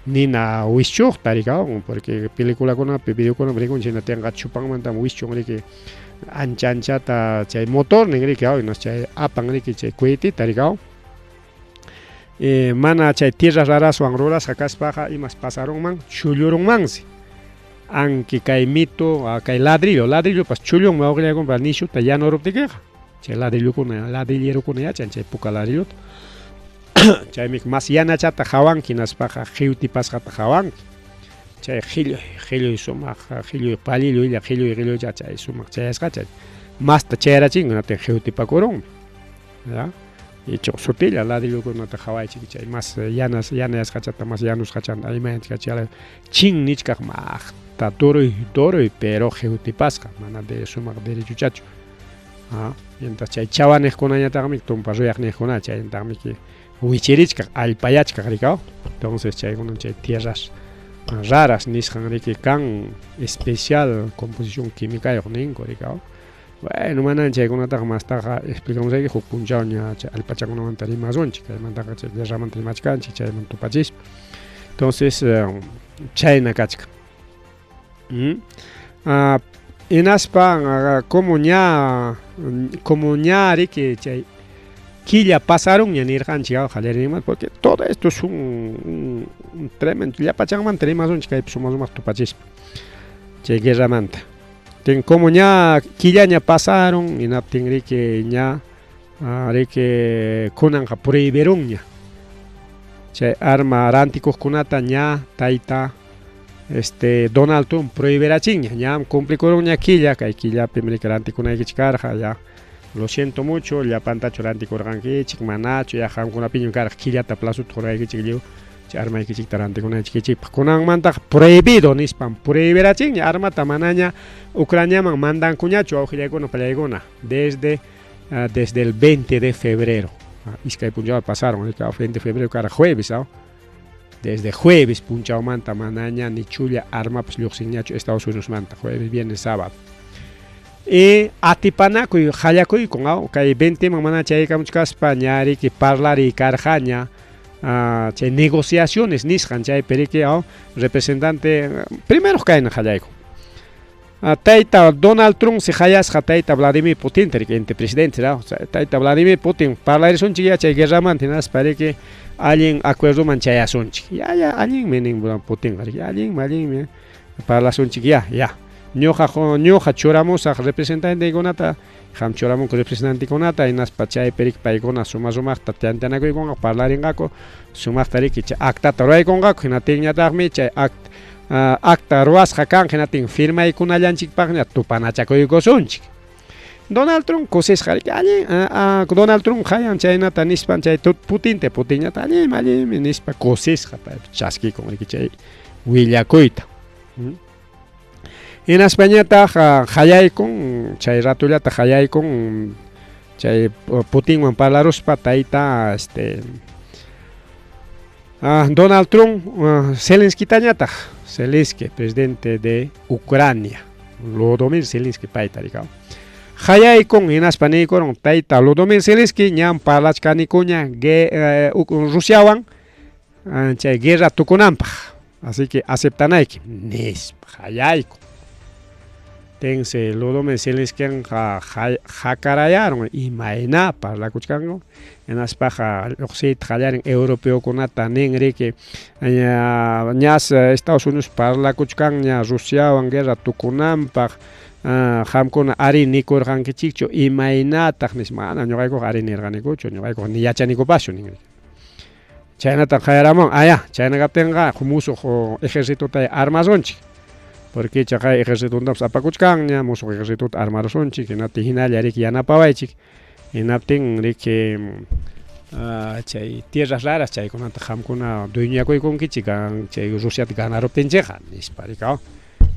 nina wischuqta rikawan porque peliculakunapi videokunapi rikunchik hinatinqa chupanmantam wischun riki ancha anchata chay motornin riki chay apan riki chay coheteta rikawan. Mana chay tierras raraswan rurasqa kaspaqa imas pasarunman chullurunmansi. Anki kay mitu, kay ladrillo, ladrillopas chullunmi wawqillaykunpa nishuta yanuruptikiqa. Chay ladrillokuna, ladrillerokuna yachan chay puka ladrillota. Chaymi mas yanachata hawanki hinaspaqa qiwtipasqata hawanki. Chay qhilluy, qhilluy sumaq, qhilluy palillulla, qhilluy qhillucha chay sumaq chayasqacha. Masta chayarachinku hinaptin qiwtipakurunmi. Ya. Icho sutilla ladrillokunata qhawaychik chay mas yanas yanayasqachata mas yanusqachanta imaynachika chin nichkaq maqta turuy turuy pero qiwtipasqa mana de sumaq derechuchachu. Ah, mientras chay chawaniqkunañataqmi tumpa ruyaqniqkuna chayntaqmi wichirichkaq allpayachkaq rikaw. Entonces chaykunan chay tierras raras nisqan riki kan especial composición químicayuq ninku rikaw. Bueno, manan chaykunataqa mastaqa explicamusayki huk punchawña chay allpachakunamanta rimasunchik, kaymantaqa chay guerramanta rimachkanchik chayman tupachispa. Entonces, chayna kachkan. Hinaspa como ña como ña riki chay killa pasarunña nirqanchik qallariyninmanta porque todo esto es un tremendo llapachanmanta rimasunchik kaypi suma sumaq tupachispa chay guerramanta. Tin como ña killaña pasaron hinaptin riki ña riki kunanqa prohibirunña chay arma rantikuqkunata ña tayta este Donald Trump prohibirachinña ñam cumplikurunña killa kay killapim riki rantikunaykichik karqa ya lo siento mucho llapantachu rantikurqankichik manachu ya qamkunapiñam karqa killata plazota qurqaykichik lliw chay armaykichikta rantikunaykichikpaq kunanmantaqa prohibido nispam prohibirachinña armata manaña Ucraniaman mandankuñachu wawqillaykuna pallaykuna desde desde el 20 de febrero iskay punchawmi pasaron 20 de febrero karqa jueves desde jueves punchawmanta manaña ni chulla armapas lluqsinñachu Estados Unidosmanta jueves viernes sábado y atipanakuy qallakuykun kay 20 man mana chaykamuchkaspa ña riki parlariy karqaña chay negociaciones nisqan chaypi riki representante primero kayna qallaykun tayta Donald Trump si qayasqa tayta Vladimir Putin riki ente presidente tayta Vladimir Putin parlarisunchik ya chay guerramanta hinaspa riki allin acuerdoman chayasunchik ya ya allinmi nin Putinqa riki allinmi allinmi parlasunchik ya ya ñuqa ñuqa churamusaq representantekunata qam churamunku representantekunata hinaspa chaypi riki paykuna suma sumaqta tanteanakuykunqa parlarinqaku sumaqta riki chay actata ruraykunqaku hinatinñataqmi chay acta ruwasqa kanqa hinatin firmaykunallanchikpaqña tupanachakuykusunchik. Donald Trump kusisqa riki allin Donald Trump hayan chaynata nispan chay Putinta Putinñata allinmi allinmi nispa kusisqa paypas chaskikun riki chay willakuyta. Hinaspañataq qallaykun chay ratullata qallaykun chay Putinwan parlaruspa tayta este Donald Trump Zelenskitañataq Zelensky presidente de Ucrania Volodymyr Zelensky payta rikaw qallaykun hinaspa niykurun tayta Volodymyr Zelensky ñam parlachkanikuña Rusiawan chay guerra tukunanpaq así que aceptanayki nispa qallaykun tense Volodymyr Zelenskyqa hakarayarun imayna parlakuchkanku hinaspaqa lluqsiyta qallarin europeokunata nin riki ñas Estados Unidos parlakuchkanña Rusiawan guerra tukunanpaq qamkuna ari nikurqankichikchu imaynataq nispa mana ñuqaykuqa ari nirqanikuchu ñuqaykuqa ni yachanikupaschu nin chaynata qayaramun aya chayna kaptinqa musuq ejercitota armasunchik porque chaqay ejercitontapas apakuchkanña musuq ejercitota armarusunchik hinaptin hinalla riki yanapawaychik hinaptin riki chay tierras raras chaykunata qamkuna dueñakuykunkichik chay Rusiata ganaruptinchikqa nispa rikaw.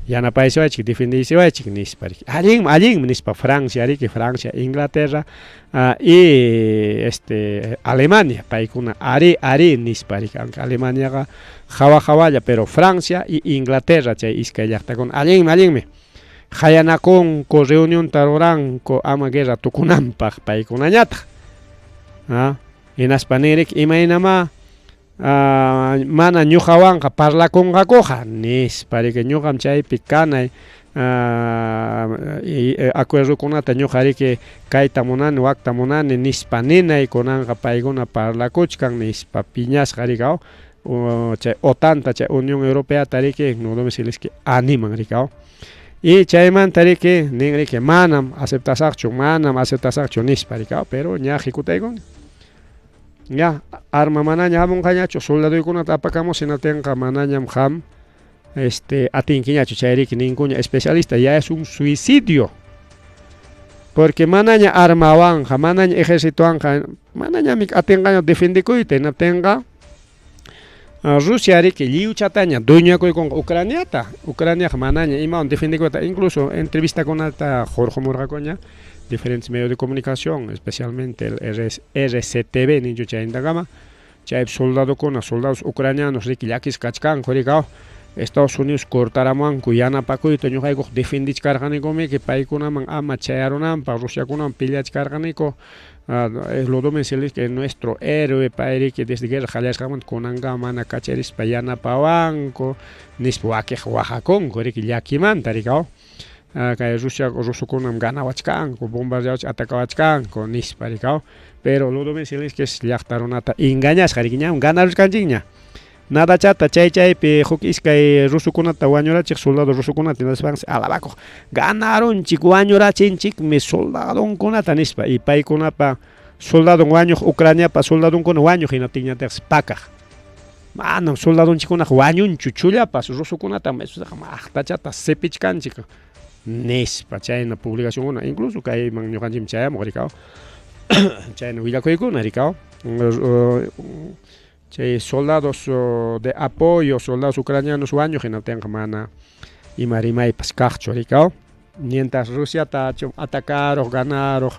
Yanapaysiwaychik, defendeysiwaychik nispa riki. Allinmi, allinmi nispa Francia riki, Francia, Inglaterra y este Alemania, paykuna arí, arí nispa riki. Aunque Alemaniaqa hawa hawalla, pero Francia y Inglaterra chay iskay llaqtakuna allinmi, allinmi. Qayanakunku, reunionta ruranku ama guerra tukunanpaq paykunañataq. Hinaspa nin riki, imaynamá mana ñuqawanqa parlakunqakuqa nispa riki, ñuqam chaypi kanay acuerdokunata ñuqa riki kayta munani, wakta munani nispa ninay, kunanqa paykuna parlakuchkan nispa piñasqa riki chay OTANta, chay Unión Europeata riki Volodymyr Zelensky animan riki. Y chaymanta riki nin riki manam aceptasaqchu, manam aceptasaqchu nispa riki, pero ña hikutaykuni. Ña arma manaña hamunqañachu, soldaduykunata apakamus hinaptinqa manañam qam este atinkiñachu, chay riki ninkuña especialista, ya es un suicidio. Porque manaña armawanqa, manaña ejercitowanqa, manañami atinqaña defendekuyta, hinaptinqa Rusia riki lliwchataña dueñakuykunqa Ucraniata, Ucraniaqa manaña imawan defendekuyta, incluso entrevistakunata hurqumurqakuña diferentes medios de comunicación, especialmente el RCTV ninchu chaynintakama, chaypi soldadokuna, soldados ucranianos riki llakisqa kachkanku riki Estados Unidos cortaramuwanku yanapakuyta, ñuqaykuqa defendichkarqanikumiki paykunaman ama chayarunanpaq, Rusiakunawan peleachkarqaniku. Volodymyr Zelensky es nuestro héroe, pay riki desde guerra qallasqanmanta kunankama mana kacharispa yanapawanku nispa wakiqa waqakunku riki llakimanta riki. Kay Rusia rusokunam ganawachkanku, bombardeawach atacawachkanku nispa riki. Pero Volodymyr Zelensky es llaqta runata engañasqa riki, ñam ganaruchkanchikña. Nadachata chay chaypi huk iskay rusokunata wañurachiq soldado rusokunata hinaspansi alabakuq, ganarunchik, wañurachinchikmi soldadonkunata nispa, y paykunapa soldadon wañuq, Ucraniapa soldadonkuna wañuq hinaptinñataqsi pakaq. Manam soldadonchikkunaqa wañunchu chullapas, rusokunatam maqtachata sipichkanchik nispa, chayna publicacionkuna, incluso kayman ñuqanchikmi chayamuq riki, chayna willakuykuna riki. Chay soldados de apoyo, soldados ucranianos wañuq hinaptinqa mana ima rimaypas kaqchu riki. Mientras Rusiata atacaruq, ganaruq,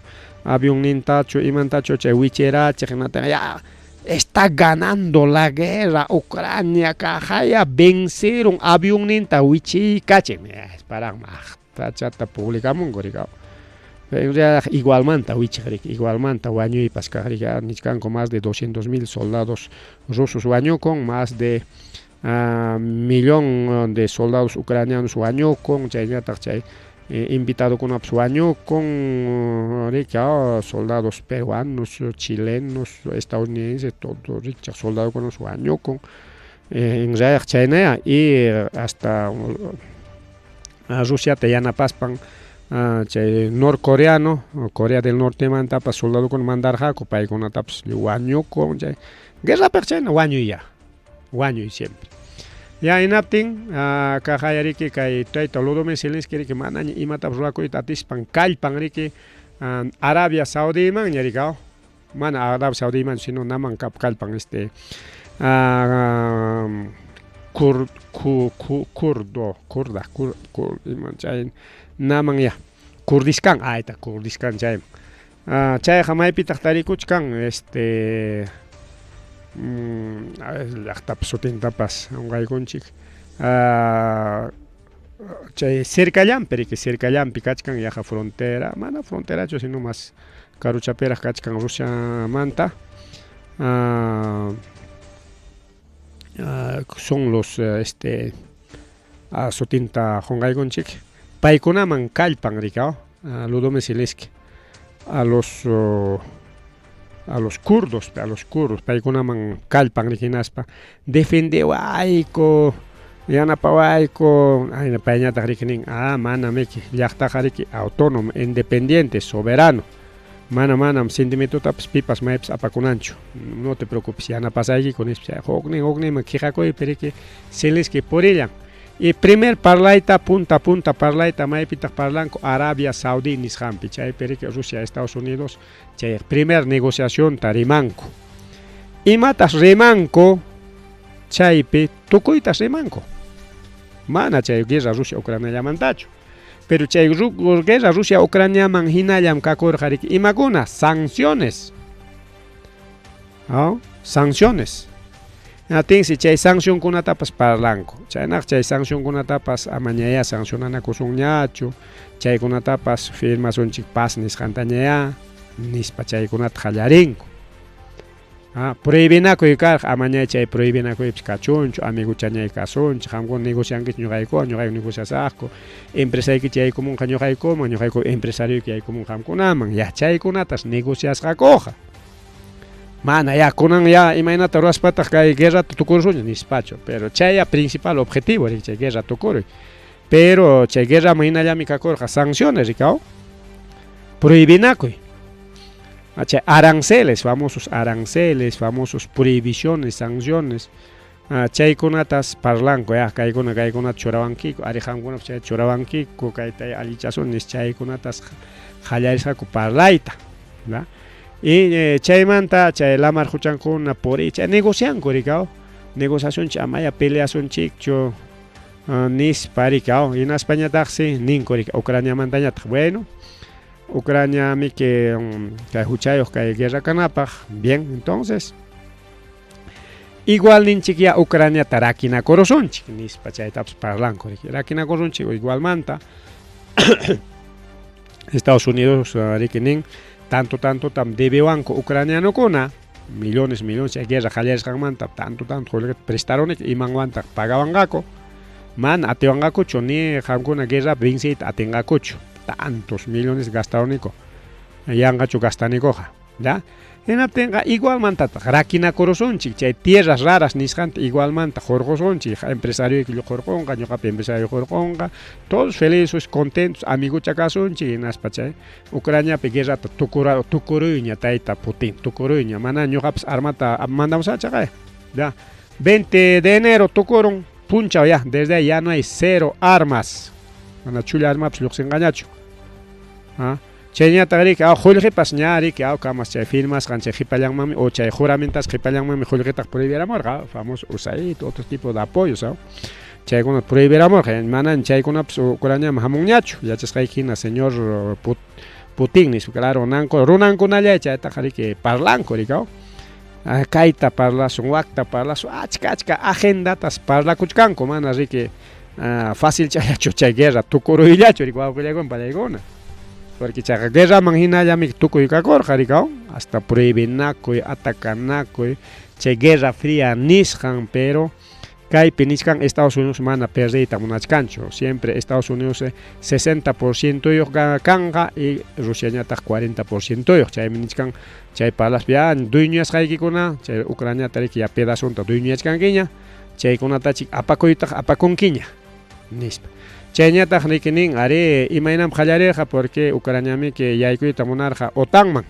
avionnintachu, imantachu chay wichirachiq hinaptinqa ya está ganando la guerra Ucrania, kaqaya vencerun avionninta wichiykachin nisparaq maqtachata publicamunku riki. En realidad igualmanta wichiq riki, igualmanta wañuypas kaq riki, nichkanku más de 200.000 soldados rusos wañukun, más de millón de soldados ucranianos wañukun, chaynataq chay invitadokunapas wañukun riki, soldados peruanos, chilenos, estadounidenses, todo rikchaq soldadokunapas wañukun. En realidad chaynaya, y hasta Rusiata yanapaspan chay norcoreano, Corea del Nortemantapas soldadokuna mandarqaku, paykunatapas wañukun, chay guerrapiqa chayna wañuy ya, wañuy siempre. Ya hinaptin kaqaya riki kay tayta Volodymyr Zelensky riki manaña imatapas rurakuyta atispan kallpan riki Arabia Saudimanña riki, mana Arabia Saudiman sino naman kallpan este kurdo, kurda, ima chay naman ya, Kurdistán, ahí está, Kurdistán chayman. Chayqa maypitaq tarikuchkan este llaqtapa sutintapas unqaykunchik, chay cercallanpi riki, cercallanpi kachkan, yaqa frontera, mana fronterachu sino mas karuchapiraq kachkan Rusiamanta. Son los este sutinta qunqaykunchik, paykunaman kallpan riki, Volodymyr Zelensky a los kurdos, paykunaman kallpan riki, hinaspa defendewayku, yanapawayku, payñataq riki nin, mana miki, llaqtaqa riki autónomo, independiente, soberano, mana manam sentimientotapas pipas maypas apakunanchu, no te preocupes, yanapasaykiku nispa, huknin hukninman quejakuypi riki Zelensky purillan. Y primer parlayta, punta a punta parlayta, maypitaq parlanku Arabia Saudí nisqanpi, chaypi riki Rusia, Estados Unidos, chay primer negociacionta rimanku. Imatas rimanku, chaypi tukuytas rimanku. Mana chay guerra Rusia Ucraniallamantachu. Pero chay guerra Rusia Ucraniaman hinallam kakurqa riki imakuna sanciones. ¿No? Sanciones. Atinsi chay sancionkunatapas parlanku. Chaynaq chay sancionkunatapas amañayá sancionanakusunñachu. Chaykunatapas firmasunchik paz nisqantañayá nispa chaykunata qallarinku. Ah, prohibinakuy karqa amañay chay prohibinakuypis kachunchu, amiguchañay kasunchik, qamkuna negociankichik ñuqaykuwan, ñuqayku negociasaqku, empresaykichik yaykumunqa ñuqaykuman, ñuqayku empresarioyki yaykumunqa qamkunaman, ya chaykunatas negociasqakuqa. Mana ya kunan ya imaynata ruwaspataq kay guerrata tukurusunchik nispachu, pero chaya principal objetivo riki chay guerra tukuruy. Pero chay guerraman hinallami kakurqa sanciones rikaw, prohibinakuy. Chay aranceles, famosos aranceles, famosos prohibiciones, sanciones, chaykunatas parlanku, ya kaykuna kaykunata churawankiku, ari qamkunapas chayta churawankiku, kayta allichasun nis chaykunatas qallarisqaku parlayta, ¿verdad? Y chaymanta chay lamar quchankuna puriy chay negocianku rikaw, negociasunchik amaya peleasunchikchu nispa rikaw, hinaspañataqsi ninku rika Ucraniamantañataq, bueno, Ucraniamiki kay huchayuq kay guerra kanapaq, bien, entonces igual ninchik ya Ucraniata rakinakurusunchik nispa chaytapas parlanku riki, rakinakurusunchik igualmanta Estados Unidos riki nin tanto tantotam debewanku ucranianokuna, millones millones chay guerra qallarisqanmanta tanto tanto qullqita prestarunik imanwantaq pagawanqaku, mana atiwanqakuchu ni qamkuna guerrapi venceyta atinqakuchu, tantos millones gastaruniku, yanqachu gastanikuqa, ya. Hinaptinqa igualmantataq rakinakurusunchik chay tierras raras nisqanta igualmanta hurqusunchik, empresarioyki hurqunqa, ñuqapi empresario hurqunqa, todos felices, contentos, amigucha kasunchik, hinaspa chay Ucraniapi guerrata tukura tukuruyña tayta Putin, tukuruyña, mana ñuqapas armata mandamusaqchik ay, ya. 20 de enero tukurun punchaw ya, desde ahí ya no hay cero armas, mana chulla armapas lluqsinqañachu. ¿Ah? Chayñataq riki aw qullqipas ña riki aw kamas chay firmasqan chay qhipallanmanmi o chay juramentasqa qhipallanmanmi qullqitaq prohibiramurqa, famoso USAID, otro tipo de apoyos, aw. Chaykuna prohibiramurqa, manan chaykunapas Ucraniaman hamunñachu, yachasqayki hina señor Putin nispa, claro, runanku runankunallay chaytaqa riki parlanku riki aw. Kayta parlasun, wakta parlasun, achka achka agendatas parlakuchkanku, mana riki fácil chayachu chay guerra tukuruyllachu riki wawqillaykuna pallaykuna. Porque chayqa guerraman hinallami tukuy kakurqa riki aw, hasta prohibinakuy, atacanakuy, chay guerra fría nisqan, pero kaypi nichkan Estados Unidos mana perdeyta munachkanchu, siempre Estados Unidos 60% yuyuq kanqa y Rusiañataq 40% yuyuq, chaymi nichkan chay parlaspa ya dueñoyasqaykikuna chay Ucraniata riki ya pedazonta dueñoyachkankiña, chaykunatachik apakuytaq apakunkiña nispa. Chayñataq riki nin ari imaynam qallarirqa porque Ucraniamiki yaykuyta munarqa OTANman,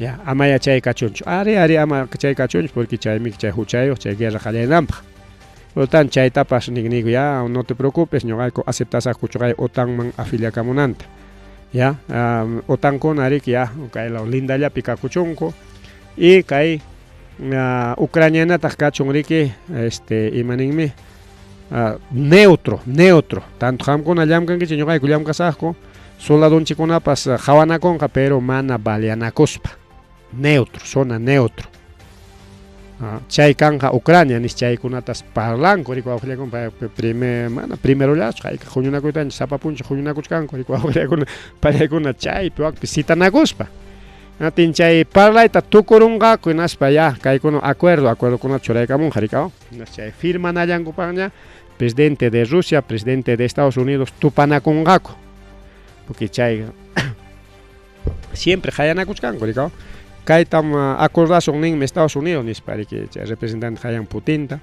ya amaya chay kachunchu, ari ari ama chay kachunchu porque chaymiki chay huchayuq chay guerra qallarinanpaq. Por lo tanto chaytapas nik ya no te preocupes ñuqayku aceptasaqku chuqay OTANman afiliakamunanta, ya OTANkuna riki ya kay law lindallapi kakuchunku y kay Ucranianataq kachun riki este ima ninmi neutro, neutro, tanto qamkuna llamkankichik ñuqayku llamkasaqku, soldadonchikkunapas qawanakunqa pero mana baleanakuspa, neutro, zona neutro. Chay kanqa Ucrania nis chaykunatas parlanku riki wawqillaykuna primer mana primerollachu hayka huñunakuytaña sapa punchaw huñunakuchkanku riki wawqillaykuna pallaykuna chaypi wakpi citanakuspa. Hinaptin chay parlayta tukurunqaku hinaspa ya kaykuna acuerdo, acuerdokunata churaykamunqa riki aw, hinaspa chay firmanallankupaqña presidente de Rusia, presidente de Estados Unidos tupanakunqaku, porque chay siempre qayanakuchkanku riki aw, kaytam acordasun ninmi Estados Unidos nispa riki chay representante qayan Putinta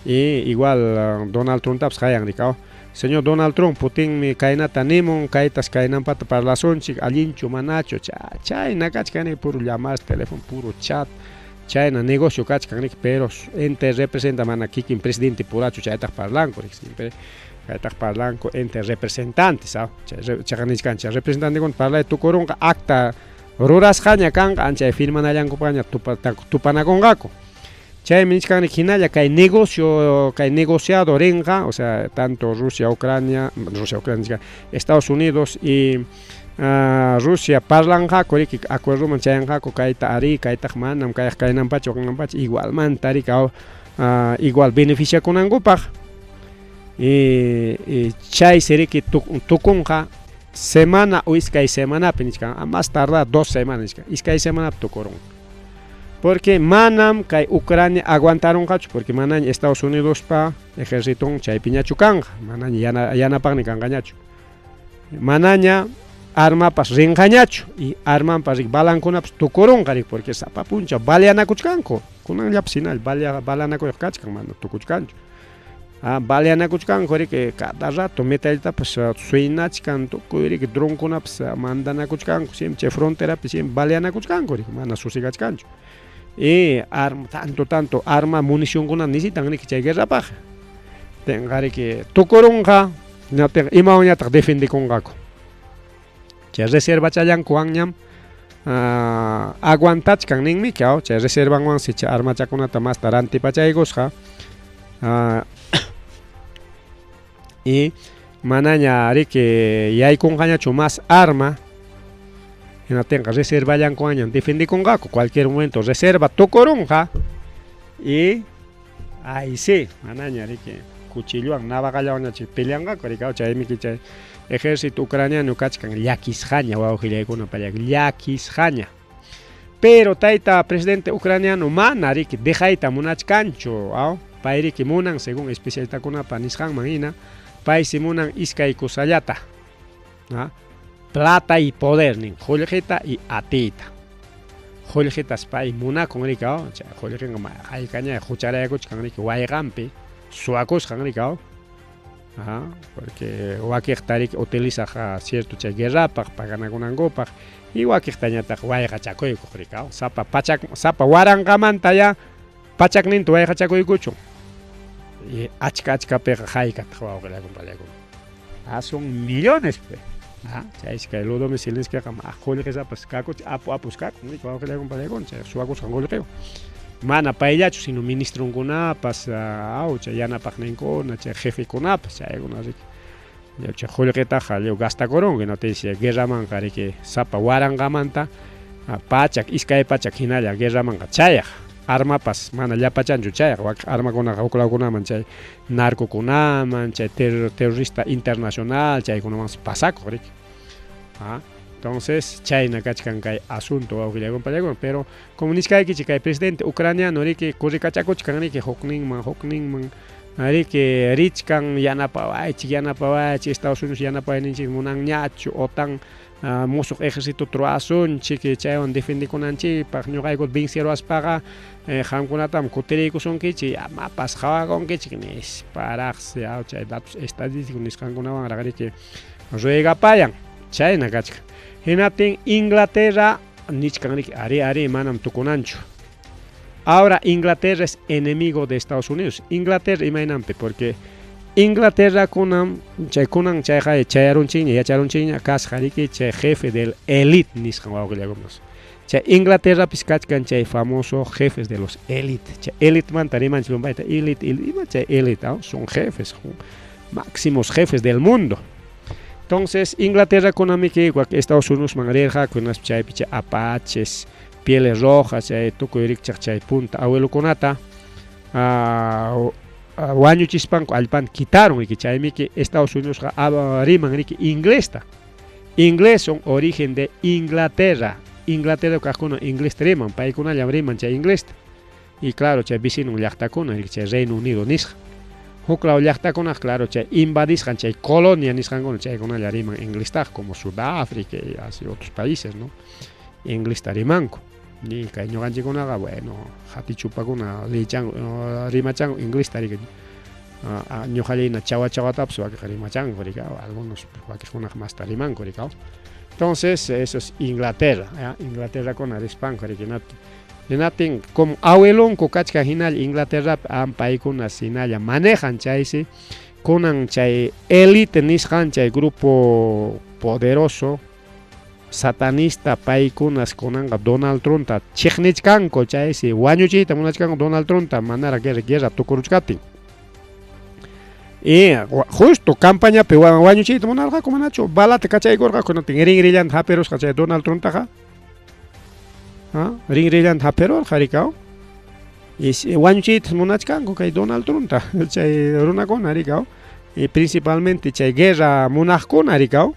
y igual Donald Trumptapas qayan riki aw, señor Donald Trump, Putinmi kaynata nimun, kaytas kaynampata parlasunchik, allinchu manachu, chayna kachkan riki puro llamadas teléfono, puro chat, chayna negocio kachkan riki, pero ente representa mana kikin presidente purachu chaytaq parlanku riki, siempre kaytaq parlanku entre representantes, aw, chayqa nichkanchik representantekuna parlay tukurunqa acta rurasqaña kanqa anchay firmanallankupaqña tupanakunqaku. Chaymi nichkanri hinalla kay negocio, kay negociado rinqa, o sea, tanto Rusia, Ucrania, Rusia, Ucrania, Estados Unidos y Rusia parlanqaku riki, acuerdoman chayanqaku kayta arí, kaytaq manam, kayaq kaynanpacha, wakananpacha, igualmanta riki, igual beneficiakunankupaq. Y chaysi riki tukunqa semana o iskay semanapi nichkan, a más tardar 2 semanas nichkan, iskay semanapi tukurun. Porque manam kay Ucrania aguantarunqachu, porque manaña Estados Unidospa ejérciton chaypiñachu kanqa, manaña yanapaqni kanqañachu. Manaña armapas rinqañachu, y armanpas rik balankunapas tukurunqa rik, porque sapa puncha baleanakuchkanku. Kunanllapas hinalla balanakuyaq kachkan, mana tukuchkanchu. Baleanakuchkanku riki, cada rato metaltapas suinachkan, tukuy riki dronkunapas mandanakuchkanku, siempre chay fronterapi siempre baleanakuchkanku riki, mana susigachkanchu. Y arma, tanto, tanto arma, municionkuna necesitan riki chay guerrapaq. Tenqa riki tukurunqa, ñataq imawanñataq defendikunqaku. Chay reservachallankuwanñam aguantachkan ninmiki, chay reservanwansi chay armachakunata masta rantipachaykusqa. Y manaña riki yaykunqañachu más arma, hinaptinqa reservallankuwanñam defendikunqaku, cualquier momento reserva tukurunqa y ahí sí, manaña riki cuchillowan navajallawanña chay peleanqaku riki, chaymiki chay ejército ucraniano kachkan llakisqaña wawqillaykuna pallak llakisqaña. Pero tayta presidente ucraniano mana riki dejayta munachkanchu, pay riki munan según especialistakunapa nisqanman hina, paysi munan iskay kusallata, plata y poder nin, qullqita y atiyta. Qullqitas pay munakun riki, chay qullqinqa haykaña hucharayakuchkan riki wayqanpi suwakusqan riki, porque wakiqta riki utilizaq cierto chay guerrapaq paganakunankupaq y wakiqtañataq wayqachakuykuq riki, sapa pachak, sapa waranqamanta ya pachakninta wayqachakuykuchun. Y achka achkapiqa haykataq wawqillakuna pallakuna. Son millones pues. Chaysi kay Volodymyr Zelenskyqa qullqisapas kakuch apu apus kakun riki wawqillakuna pallakuna chay suwakusqan qullqiwan. Mana payllachu sino ministronkunapas, chay yanapaqninkuna, chay jefekunapas chaykuna riki. Chay qullqitaqa lliw gastakurunku, hinaptinsi guerramanqa riki sapa waranqamanta pachak, iskay pachak hinalla guerramanqa chayaq. Armapas mana llapachanchu chayaq, wak armakunaqa huklawkunaman chay narcokunaman, chay terrorista internacional chaykunamansi pasakuq riki. Entonces chayna kachkan kay asunto wawqillakuna pallakuna, pero como nichkaykichik kay presidente ucraniano riki kurrikachakuchkan riki hukninman hukninman riki richkan yanapawaychik yanapawaychik Estados Unidos yanapawayninchik munanñachu OTAN musuq ejército ruwasunchik chaywan defendikunanchikpaq ñuqayku venceruwaspaqa qamkunatam kutiriykusunkichik amapas qhawakunkichik nisparaqsi chay datos estadísticos nisqankunawanraq riki ruegapayan chayna kachkan. Hinaptin Inglaterra nichkan riki ari ari manam tukunanchu. Ahora Inglaterra es enemigo de Estados Unidos. Inglaterra imaynanpi porque Inglaterra kunan chay kunan chayqa chayarunchikña yacharunchikña kasqa riki chay jefe del elite nisqan wawqillakunas. Chay Inglaterrapis kachkan chay famoso jefes de los elite. Chay elitemanta rimanchik llumpayta elite, ima chay elite, son jefes, máximos jefes del mundo. Entonces Inglaterra kunamiki Estados Unidos man rirqaku hinaspa chaypi chay apaches, pieles rojas, chay tukuy rikchaq chay punta abuelokunata wañuchispanku allpanta quitaron riki, chaymiki Estados Unidosqa riman riki inglesta. Inglés son origen de Inglaterra. Inglaterra kaqkuna inglesta riman, paykunallam riman chay inglesta. Y claro, chay vecino llaqtakuna riki chay Reino Unido nisqa. Huklaw llaqtakunaqa claro chay invadisqan chay colonia nisqankuna chaykunalla riman inglestaqa como Sudáfrica y así otros países, ¿no? Inglesta rimanku. Ni kay ñuqanchikkunaqa bueno, hatichupakuna lichanku rimachanku inglesta riki. Ñuqallayna chawa chawatapas wakiqa rimachanku riki, algunos wakiqkunaqa masta rimanku riki. Entonces, eso es Inglaterra, ¿ya? Inglaterrakuna rispanku riki hinaptin como abuelonku kachkan hinalla Inglaterrapi paykuna hinalla manejan chaysi kunan chay elite nisqan chay grupo poderoso Satanista paykunas kunanqa Donald Trumpta chiqnichkanku, chaysi wañuchiyta munachkanku Donald Trumpta manaraq guerra guerra tukuruchkaptin. Y justo campañapi wañuchiyta munarqaku manachu balata kachaykurqaku hinaptin rinrillanta hapirusqa chay Donald Trumptaqa. ¿Ah? Rinrillanta hapirurqa rikaw. Y wañuchiyta munachkanku kay Donald Trumpta chay runakuna rikaw. Y principalmente chay guerra munaqkuna rikaw.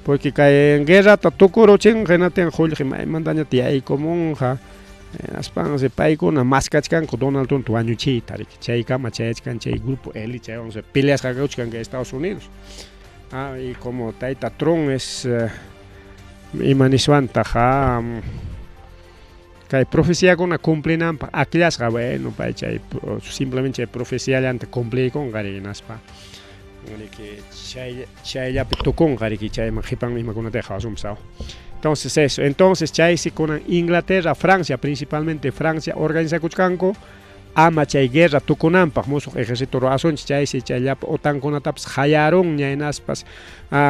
Porque kay guerrata tukuruchinqa hinaptin qullqi maymantaña tiyaykumunqa. Hinaspansi paykuna maskachkanku Donald Trump wañuchiyta riki. Chaykama chayachkan chay grupo élite chaywan peleasqa kachkan kay Estados Unidos. Ah, y como tayta Trump es ima niswantaq kay profeciakuna cumplinanpaq akllasqa, bueno, pay chay simplemente chay profeciallanta cumpliykunqa hinaspa riki chay chayllapi tukunqa riki chayman qhipan imakunata qhawasunpas. Entonces eso, entonces chaysi kunan Inglaterra, Francia, principalmente Francia organizakuchkanku ama chay guerra tukunanpaq musuq ejército ruwasunchik, chaysi chay llapa OTANkunatapas hayarunña hinaspas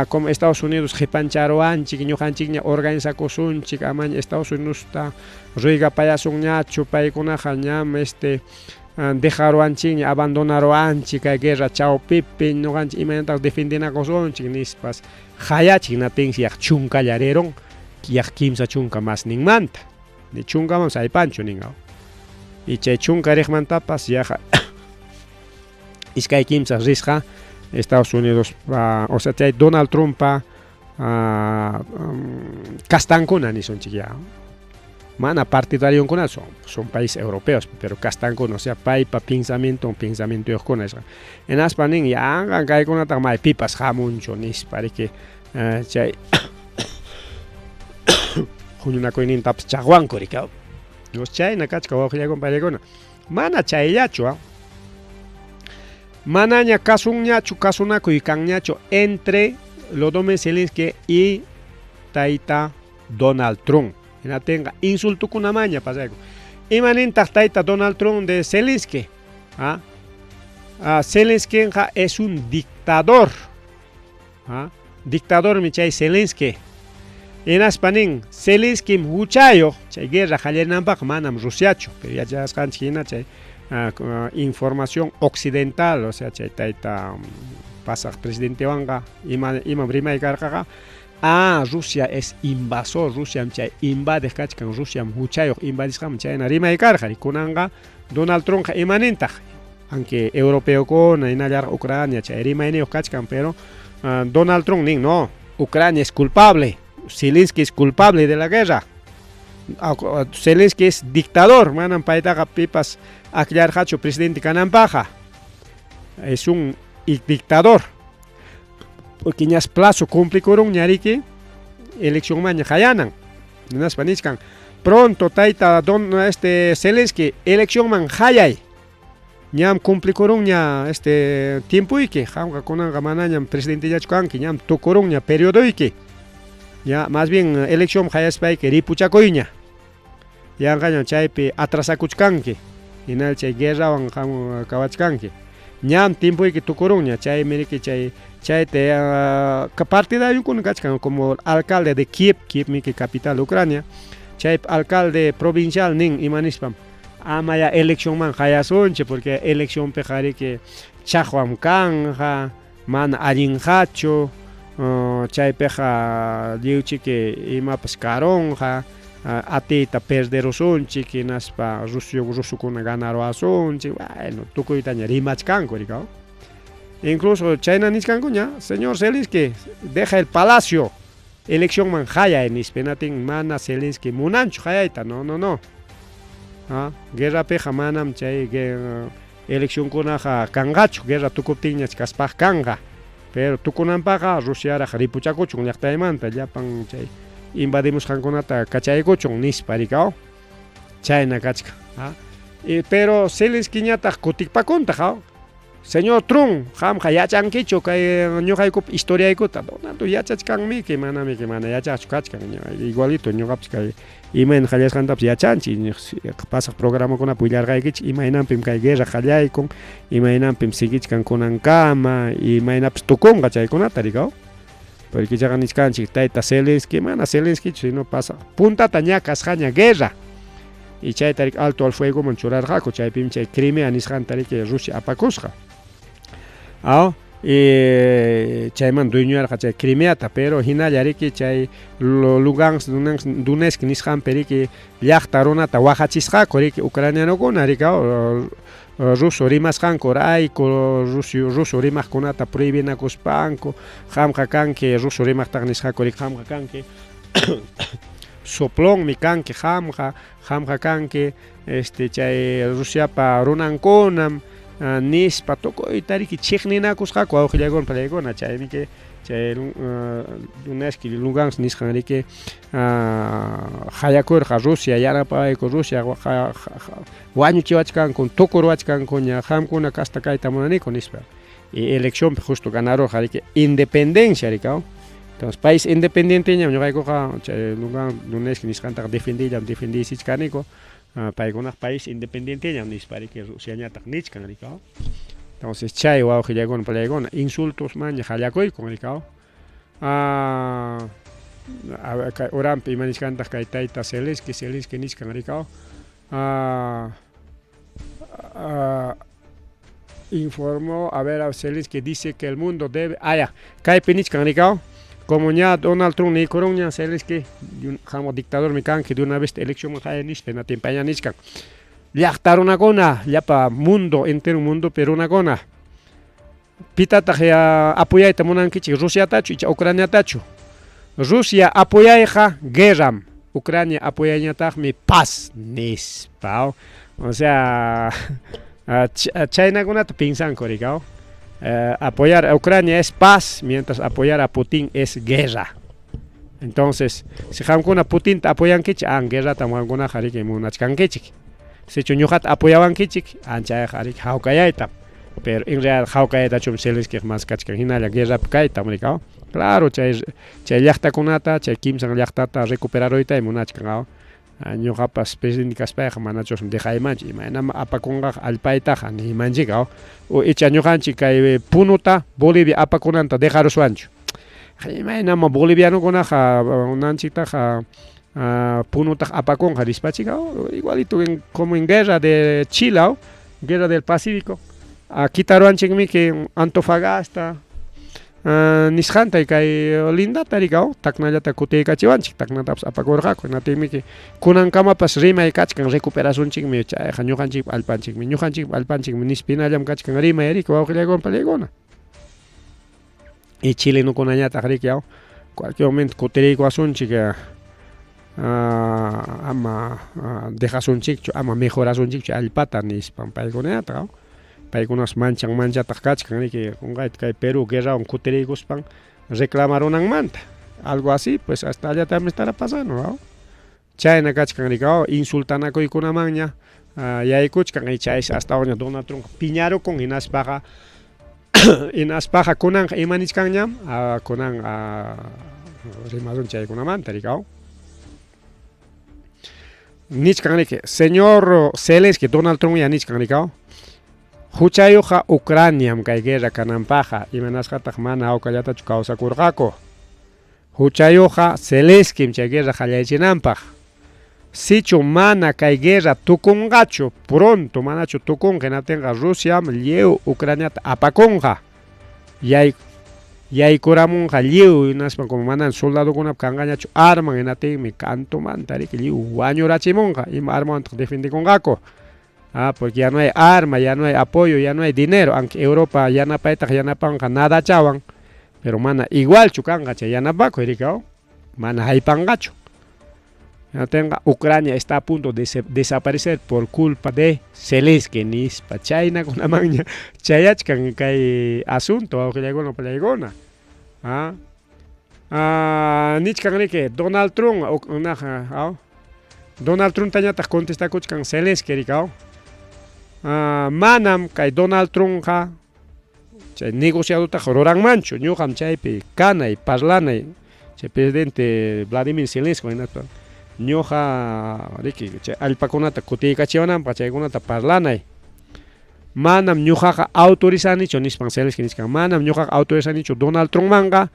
como Estados Unidos qipancharuwanchik, ñuqanchikña organizakusunchik, amaña Estados Unidosta ruegapayasunñachu, paykunaqa ñam dejaruwanchikña, abandonaruwanchik kay guerra chawpipi, ñuqanchik imaynataq defendinakusunchik nispas hayachin. Hinaptinsi yaq chunkalla rirun, yaq 30 masninmanta, ni chunkaman saypanchu nin. Y chay chunka riqmantapas yaqa iskay kimsa risqa Estados Unidos, o sea, chay Donald Trumpa castankuna nisunchik ya. Mana partidarionkuna son países europeos, pero castankuna, o sea, paypa pensamiento pensamientoyuqkuna nisqa. Hinaspa nin yanqan kaykunataqa maypipas hamunchu nispa riki chay huñunakuynintapas chaqwanku riki. Chayna kachka wawqillakuna paykuna. Mana chayllachu, manaña kasunñachu, kasunakuy kanñachu entre Volodymyr Zelensky y tayta Donald Trump. Hinaptinqa insultukunamaña pasayku. Imanintaq tayta Donald Trump de Zelensky? ¿Ah? Zelenskyqa es un dictador. ¿Ah? Dictadormi chay Zelensky. Hinaspa nin Zelensky huchayuq chay guerra qallarinanpaq, manam Rusiachu, pero yachasqanchik hina chay información occidental, o sea, chay tayta pasaq presidentewanqa ima imam rimay karqaqa, Rusia es invasor, Rusiam chay invadiq kachkan, Rusiam huchayuq invadisqaman, chayna rimay karqa. Kunanqa Donald Trumpqa imanintaq, aunque europeokuna hinallaraq Ucrania chay rimayniyuq kachkan, pero Donald Trump nin: "No, Ucrania es culpable, Zelensky es culpable de la guerra. Zelensky es dictador, manam paytaqa pipas akllarqachu presidente kananpaqqa. Es un dictador. Porque ñas plazo cumplikurunña riki, eleccionmanña hayanan." Hinaspa nichkan: "Pronto, tayta don Zelensky, eleccionman hayay. Ñam cumplikurunña tiempoyki, qamqa kunanqa manañam presidentellachu kanki, ñam tukurunña periodoyki. Ya, más bien elección hayaspayki ripuchakuyña. Yanqañam chaypi atrasakuchkanki. Hinal chay guerrawan qam kawachkanki. Ñam tiempoyki tukurunña." Chaymi riki chay chayta partidariokuna kachkan como alcalde de Kiev, Kiev miki capital Ucrania, chaypi alcalde provincial nin ima nispam: "Amaya eleccionman hayasunchik, porque eleccionpiqa riki chaqwam kanja, mana allinqachu, chaypiqa lliwchiki imapas karunqa, atiyta perderusunchik, hinaspa rusukuna ganaruwasunchik." Bueno, tukuytaña rimachkanku rikaw. Incluso chayna nichkankuña: "Señor Zelensky, deja el palacio, eleccionman hayay", nispa. Hinaptin mana Zelensky munanchu hayayta: "No, no, no. Guerrapiqa manam chay eleccionkunaqa kanqachu, guerra tukuptinñach kaspaq kanqa. Pero tukunanpaqqa Rusiaraq ripuchakuchun llaqtaymanta, llapan chay invadimusqankunata kachaykuchun", nispa rikaw. Chayna kachkan. Pero Zelenskyñataq kutikpakuntaq: "Señor Trump, qamqa yachankichu kay ñuqaykupa historiaykuta?" Donald yachachkanmiki, manamiki mana yachaqchu kachkan, igualito ñuqapas kay imayna qallasqantapas yachanchik, pasaq programakunapi willarqaykichik imaynanpim kay guerra qallaykun, imaynanpim siguichkan kunankama, imaynapas tukunqa chaykunata rikaw. Porque ichaqa nichkanchik tayta Zelensky mana Zelenskychu sino pasa puntata ña kasqaña guerra. Y chayta riki alto al fuegoman churarqaku, chaypim chay Crimea nisqanta riki Rusia apakusqa. Aw, y chayman dueñoyarqa chay Crimeata, pero hinalla riki chay Lugansk, Donetsk nisqanpi riki llaqta runata waqachisqaku riki ucranianokuna riki ruso rimasqanku rayku, ruso rimaqkunata prohibinakuspanku, qamqa kanki ruso rimaqtaqa nisqaku riki qamqa kanki soplonmi kanki qamqa, qamqa kanki este chay Rusiapa runankunam nispa tukuyta riki chiqninakusqaku wawqillaykuna panillaykuna, chaymi kay chay Donetsk Lugansk nisqan riki qayakurqa Rusia yanapawayku Rusia wañuchiwachkanku tukuruwachkankuña qamkuna kasta kayta munaniku nispa. Y eleccionpi justo ganarurqa riki independencia riki entonces país independienteñam ñuqaykuqa chay Lugansk Donetsk nisqantaqa defendiyllam defendiysichkaniku paykunaqa país independienteñam nispa riki Rusiañataq nichkan riki. Entonces chay wawqillaykuna panillaykuna insultosmanña qallakuykun riki. Kay uranpi ima nichkantaq kay tayta Zelensky Zelensky nichkan riki. Informó, a ver, a Zelensky dice que el mundo debe, ya, kaypi nichkan riki, como ña Donald Trump niykurunña Zelensky qamqa dictadormi kanki de una vez eleccionman qaya nispa hinatin payña nichkan llaqta runakuna llapa mundo entero mundopi runakuna pitataq ya apoyayta munankichik Rusiatachu icha Ucraniatachu. Rusia apoyayqa guerram, Ucrania apoyayñataqmi paz nispa. O sea, chaynakunata piensanku riki. Apoyar a Ucrania es paz, mientras apoyar a Putin es guerra. Entonces, si qamkuna Putinta apoyankichik, an guerratam qamkunaqa riki munachkankichik. Sichu ñuqata apoyawankichik, anchayqa riki hawkayaytam. Pero en realidad hawkayaytachum Zelenskyqa maskachkan hinalla guerrapi kaytam riki. Claro, chay chay llaqtakunata, chay kimsan llaqtata recuperaruyta munachkan. Ñuqapas presidente kaspayqa manachus dejaymanchu, imaynam apakunqaqa allpaytaqa niymanchik o icha ñuqanchik kay Punuta Bolivia apakunanta dejaruswanchu. Imaynam bolivianokunaqa unanchiktaqa Punutaqa apakunqa nispachik, igualito como en guerra de Chile, guerra del Pacífico, kitaruwanchikmi Antofagasta nisqanta kay lindata riki Tacnallata kutiykachiwanchik, Tacnatapas apakurqaku, hinaptinmi kunankamapas rimay kachkan recuperasunchikmi chayqa ñuqanchikpa allpanchikmi, ñuqanchikpa allpanchikmi nispa hinallam kachkan rimay riki wawqillaykuna panillaykuna. Y chilenokunañataq riki cualquier momento kutiriykuwasunchik ama dejasunchikchu, ama mejorasunchikchu allpata nispan paykunataq. Paykunas manchan manchataq kachkan riki qunqayta kay Perú guerrawan kutiriykuspan reclamarunanmanta. Algo así, pues hasta allá también estará pasando, ¿no? Chayna kachkan riki insultanakuykunamanña yaykuchkan y chaysi hasta ahora Donald Trump piñarukun hinaspaqa hinaspaqa kunanqa ima nichkanñam kunan rimasun chaykunamanta riki. Nichkan riki señor Zelensky Donald Trump ya nichkan riki. Huchayuqqa Ucraniam kay guerra kananpaqqa, imanasqataq mana hawkallatachu kawsakurqaku. Huchayuqqa Zelenskyim chay guerra qallarichinanpaq. Sichu mana kay guerra tukunqachu, pronto manachu tukunqa hinaptinqa Rusiam lliw Ucraniata apakunqa. Yaykuramunqa lliw hinaspa como mana soldadokunapa kanqañachu arman hinaptinmi kantumanta riki lliw wañurachimunqa, ima armawantaq defendikunqaku. Porque ya no hay arma, ya no hay apoyo, ya no hay dinero, aunque Europa yanapaytaq yanapanqa nadachawan, pero mana igualchu kanqa chay yanapakuy riki, mana haypanqachu. Hinaptinqa Ucrania está a punto de desaparecer por culpa de Zelensky nispa chaynakunamanña chayachkan kay asunto wawqillaykuna panillaykuna. Nichkan riki Donald Trump Donald Trumptañataq contestakuchkan Zelensky riki. Manam kay Donald Trumpqa chay negociadotaqa ruranmanchu, ñuqam chaypi kanay, parlanay chay presidente Vladimir Zelensky hinaspa ñuqa riki chay allpakunata kutiykachiwananpaq chaykunata parlanay. Manam ñuqaqa autorizanichu nispan Zelensky nichkan, manam ñuqaqa autorizanichu Donald Trumpmanqa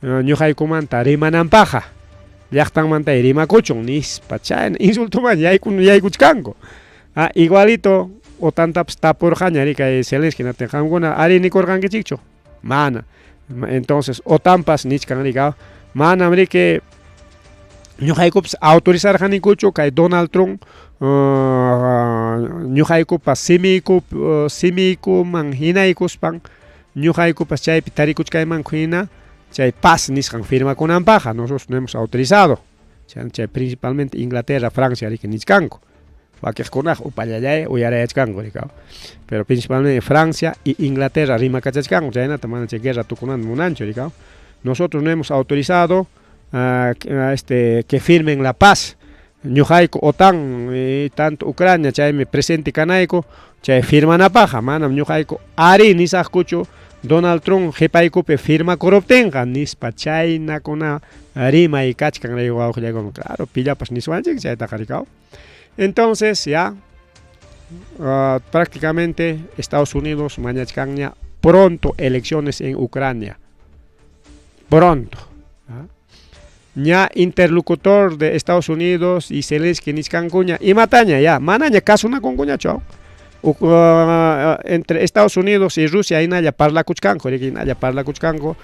Ñuqaykumanta rimananpaqqa llaqtanmantay rimakuchun nispa chayna insultoman yaykun yaykuchkanku. Ah, igualito OTANtapas tapurqaña ri kay Zelensky hinaptin qamkuna arí nikurqankichikchu? Mana. Entonces OTANpas nichkan rika manam riki ñuqaykupas autorizarqanikuchu kay Donald Trump ñuqaykupas simiyku simiykuman hinaykuspan ñuqaykupas chaypi tarikuchkaymanku hina chay paz nisqan firmakunanpaqqa nosotros no hemos autorizado. Chay principalmente Inglaterra, Francia riki nichkanku. Wakiqkunaqa upallallay uyarayachkanku rikaw. Pero principalmente Francia y Inglaterra rimakachachkanku chaynata mana chay guerra tukunanta munanchu rikaw. Nosotros no hemos autorizado este que firmen la paz. Ñuqayku OTAN y tanto Ucrania chaymi presente kanayku chay firmanapaqqa manam ñuqayku arí nisaqkuchu Donald Trump qhipaykupi firmakuruptinqa nispa chaynakuna rimay kachkan wawqillaykuna. Claro, pillapas niswanchik chaytaqa rikaw. Entonces ya prácticamente Estados Unidos mañachkanña pronto elecciones en Ucrania. Pronto. Ña interlocutor de Estados Unidos y Zelensky nichkankuña imataña ya manaña kasunakunkuñachu entre Estados Unidos y Rusia hinalla parlakuchkanku riki hinalla parlakuchkanku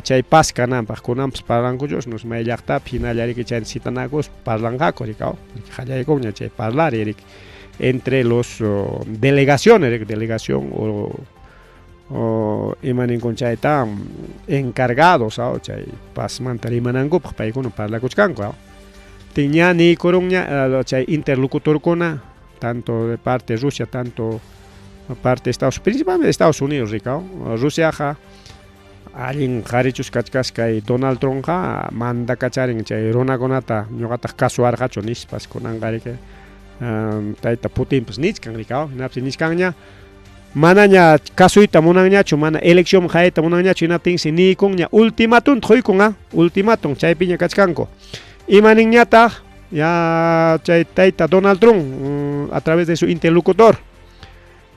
chay paz kananpaq kunanpas parlankuchus nos may llaqtapi hinalla riki chay citanakus parlanqaku rikaw qallaykunña chay parlari riki entre los delegaciones riki delegación o ima ninkun chayta encargados chay pazmanta rimanankupaq paykuna parlakuchkanku ña niykurunña chay interlocutorkuna tanto de parte Rusia tanto parte de Estados principalmente de Estados Unidos rikaw Rusiaqa allin qharichus kachkasqa kay Donald Trumpqa mandakacharin chay runakunata ñuqataq kasuwarqachu nispas kunanqa riki tayta Putinpas nichkan rikaw hinapis nichkanña manaña kasuyta munanñachu mana eleccionman hayayta munanñachu hinaptinsi niykunña ultimatumta quykun ultimatum chaypiña kachkanku ima ninñataq ya chay tayta Donald Trump a través de su interlocutor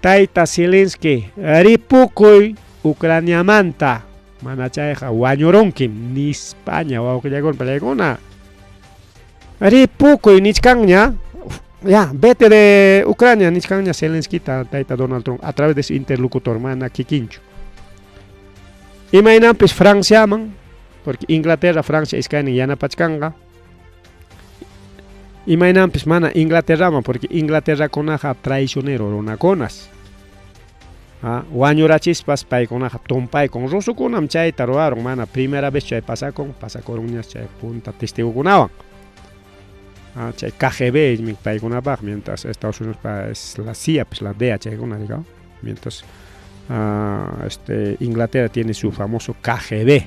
tayta Zelensky ripukuy Ucraniamanta mana chayqa wañurunkim nispaña wawqillaykuna pallaykuna ripukuy nichkanña ya vete de Ucrania nichkanña Zelenskita tayta Donald Trump a través de su interlocutor mana kikinchu imaynanpis Franciaman porque Inglaterra Francia iskaynin yanapachkanqa imaynanpis mana Inglaterraman porque Inglaterrakunaqa traicionero runakunas wañurachispas paykunaqa tumpaykun rusukunam chayta ruwarun mana primera vez chay pasakun pasakurunñas chay punta testigokunawan chay KGB paykunapaq mientras Estados Unidos es la CIA pues la DEA chaykuna rikaw mientras Inglaterra tiene su famoso KGB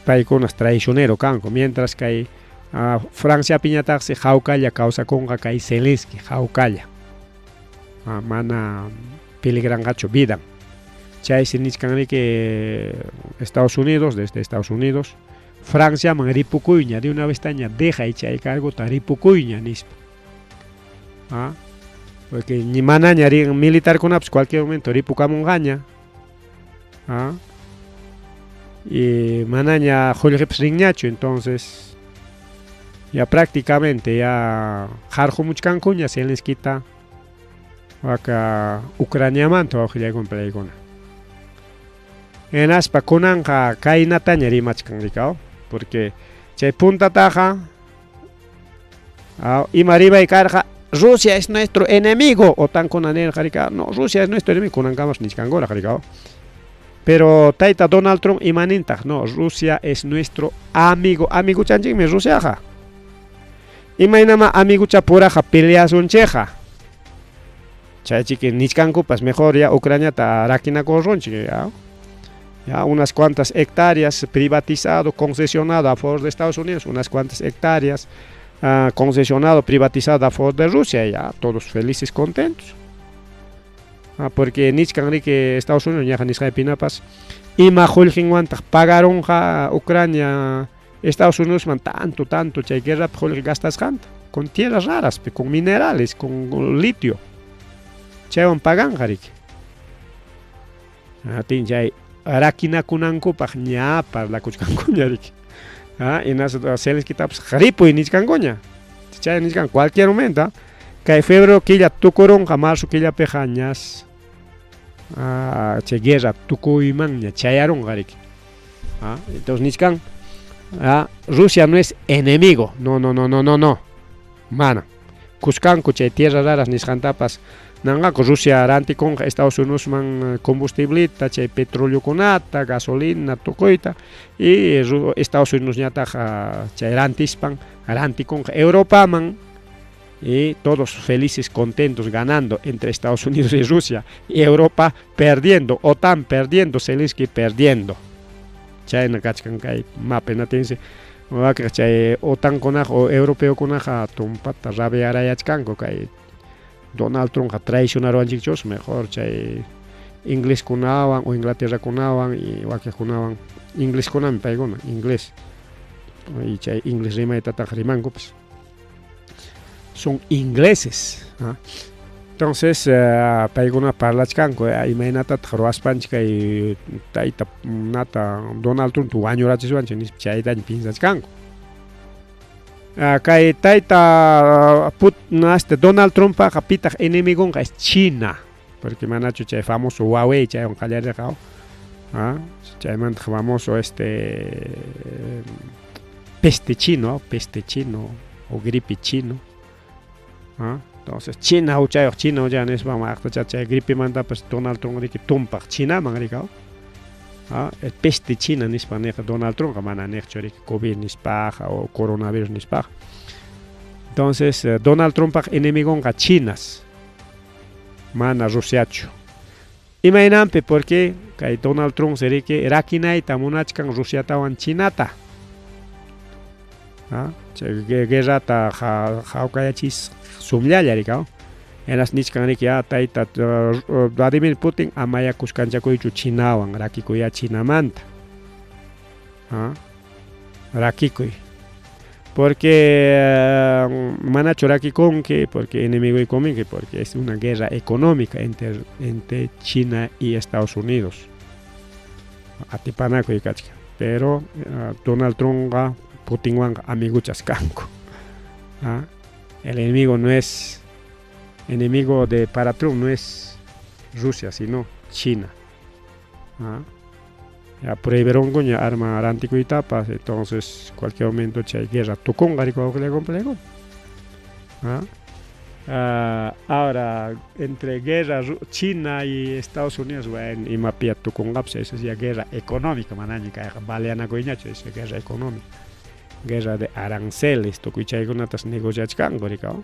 paykunas traicionero kanku mientras kay Franciapiñataqsi hawkalla kawsakunqa kay Zelensky hawkalla mana peligranqachu vidan chaysi nichkan riki Estados Unidos desde Estados Unidos Franciaman ripukuyña de una vez taña deja chay cargota ripukuyña nispa porque manaña rin militarkunapas cualquier momento ripukamunqaña y manaña qullqipas rinñachu entonces ya prácticamente ya qarqumuchkankuña Zelenskita waka Ucraniamanta wawqillaykuna pallaykuna hinaspa kunanqa kaynataña rimachkan rikaw porque chay puntataqa ima rimay karqa Rusia es nuestro enemigo OTANkuna nirqa rikaw no Rusia es nuestro enemigo kunankamas nichkankuraq rikaw pero tayta Donald Trump ima nintaq no Rusia es nuestro amigo amiguchanchikmi Rusiaqa imaynama amiguchapuraqa peleasunchikqa chaychiki nichkankupas mejor ya Ucraniata rakinakurunchik ya ya unas cuantas hectáreas privatizado concesionado a favor de Estados Unidos unas cuantas hectáreas concesionado privatizado a favor de Rusia ya todos felices contentos porque nichkan riki Estados Unidos ñaqa nisqaypinapas ima qullqinwantaq pagarunqa Ucrania Estados Unidosman tanto tanto chay guerrapi qullqi gastasqanta con tierras raras con minerales con litio chaywan paganqa riki atin chay Rakinakunankupaq ña parlakuchkankuña riki. Ah, hinaspa Zelenskitapas ripuy nichkankuña. Chay nichkan cualquier momento. Kay febrero killa tukurunqa marzo killapiqa ñas ah, chay guerra tukuymanña chayarunqa riki. Ah, entonces nichkan ah, Rusia no es enemigo. No, no, no, no, no, no. Mana. Kuskanku chay tierra raras nisqantapas nanqaku Rusia rantikunqa Estados Unidosman combustibleta, chay petroleokunata, gasolina, tukuyta y Estados Unidosñataq chay rantispan rantikunqa Europaman y todos felices, contentos, ganando entre Estados Unidos y Rusia y Europa perdiendo, OTAN perdiendo, Zelensky perdiendo. Chayna kachkan kay mapa natinsi wakiq chay OTANkunaqa o europeokunaqa tumpata rabiarayachkanku kay Donald Trumpqa traicionaruwanchikchus mejor chay ingleskunawan o Inglaterrakunawan y wakiqkunawan ingleskunami paykuna inglés y chay inglés rimaytataq rimankupas son ingleses ¿ah? Entonces paykuna parlachkanku imaynatataq ruwaspanchik kay tayta nata Donald Trump wañurachiswanchik nispa chaytaña piensachkanku. Kay tayta put, este Donald Trumpaqa pitaq enemigonqa es China porque manachu chay famoso Huawei chaywan qallarirqa ¿ah? Chaymanta famoso este peste chino o gripe chino ¿ah? Entonces China huchayuq China huchayuq nispa maqtacha chay gripemantapas Donald Trump riki tumpaq Chinaman rikaw ¿ah? El peste china nispa niqa Donald Trumpqa mana niqchu riki COVID nispaqa o coronavirus nispaqa. Entonces Donald Trumpaq enemigonqa Chinas mana Rusiachu. Imaynanpi porque kay Donald Trump riki rakinayta munachkan Rusiatawan Chinata. ¿Ah? Chay guerrata hawkayachis sumllalla rikaw. Hinas nichkan riki ya tayta Vladimir Putin amaya kuskanchakuychu Chinawan rakikuya Chinamanta. ¿Ah? Rakikuy. Porque manachu rakikunki, porque enemigoykuminki, porque es una guerra económica entre China y Estados Unidos. Atipanakuy kachkan. Pero Donald Trumpqa Putinwanqa amiguchas kanku. ¿Ah? El enemigo no es enemigo de para Trump no es Rusia, sino China. ¿Ah? Ya prohibieron arma rantikuytapas, entonces cualquier momento chay guerra tukunqa rikuwaqllakunpallayku. ¿Ah? Ahora, entre guerra China y Estados Unidos, bueno, imapia tukunqapas, eso es ya guerra económica, manaña kayqa baleanakuyñachu, eso es guerra económica. Guerra de aranceles, tukuy chaykunatas negociachkanku rikaw.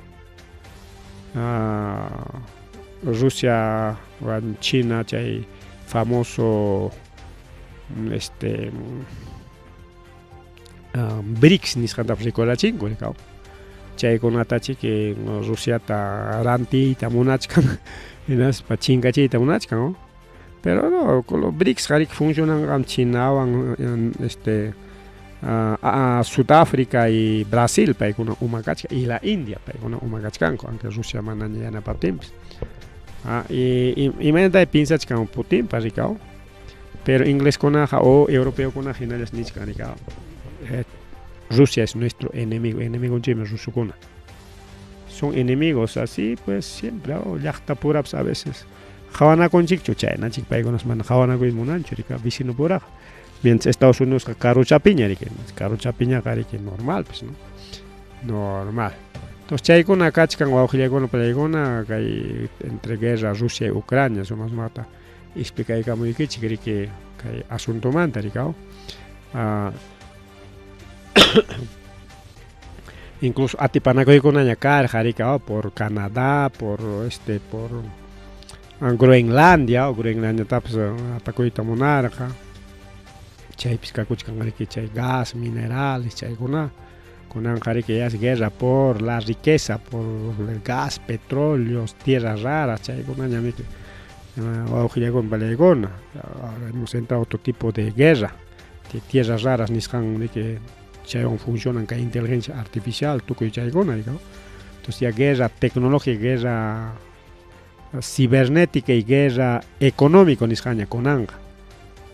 Rusia wan China chay famoso este BRICS nisqantapas rikurachinku rikaw. Chaykunata chiki Rusiata rantiyta munachkan hinaspa chinkachiyta munachkan, ¿no? Pero no, con los BRICS riki funcionan Chinawan este Sudáfrica y Brasil paykuna uma kachkan y la India paykuna uma kachkanku aunque Rusia manaña yanapaptinpas. Y imaynata piensachkan Putinpa rikaw. Pero ingleskunaqa o europeokunaqa hinallas nichkan rikaw. Rusia es nuestro enemigo, enemigonchikmi rusukuna. Son enemigos así pues siempre, oh, llaqta purapas a veces qhawanakunchikchu chaynachik paykunas mana qhawanakuy munanchu rika vecino puraqa. Mientras Estados Unidos karuchapiña riki, karuchapiñaqa riki normal pues, ¿no? Normal. Entonces chaykuna kachkan wawqillaykuna pallaykuna kay entre guerra Rusia y Ucrania sumaq sumaqta explicaykamuykichik riki kay asuntomanta rikaw. Incluso atipanakuykunaña karqa rikaw por Canadá, por este por Groenlandia, o Groenlandiatapas apakuyta munarqa. Chaypis kakuchkan riki chay gas, minerales, chaykuna. Kunanqa riki ya es guerra por la riqueza, por el gas, petróleo, tierras raras, chaykunaña miki wawqillaykuna pallaykuna. Ahora hemos entrado a otro tipo de guerra, de tierras raras nisqan riki chaywan funcionan kay inteligencia artificial tukuy chaykuna rikaw. Entonces ya guerra tecnológica, guerra cibernética y guerra económico nisqaña kunanqa.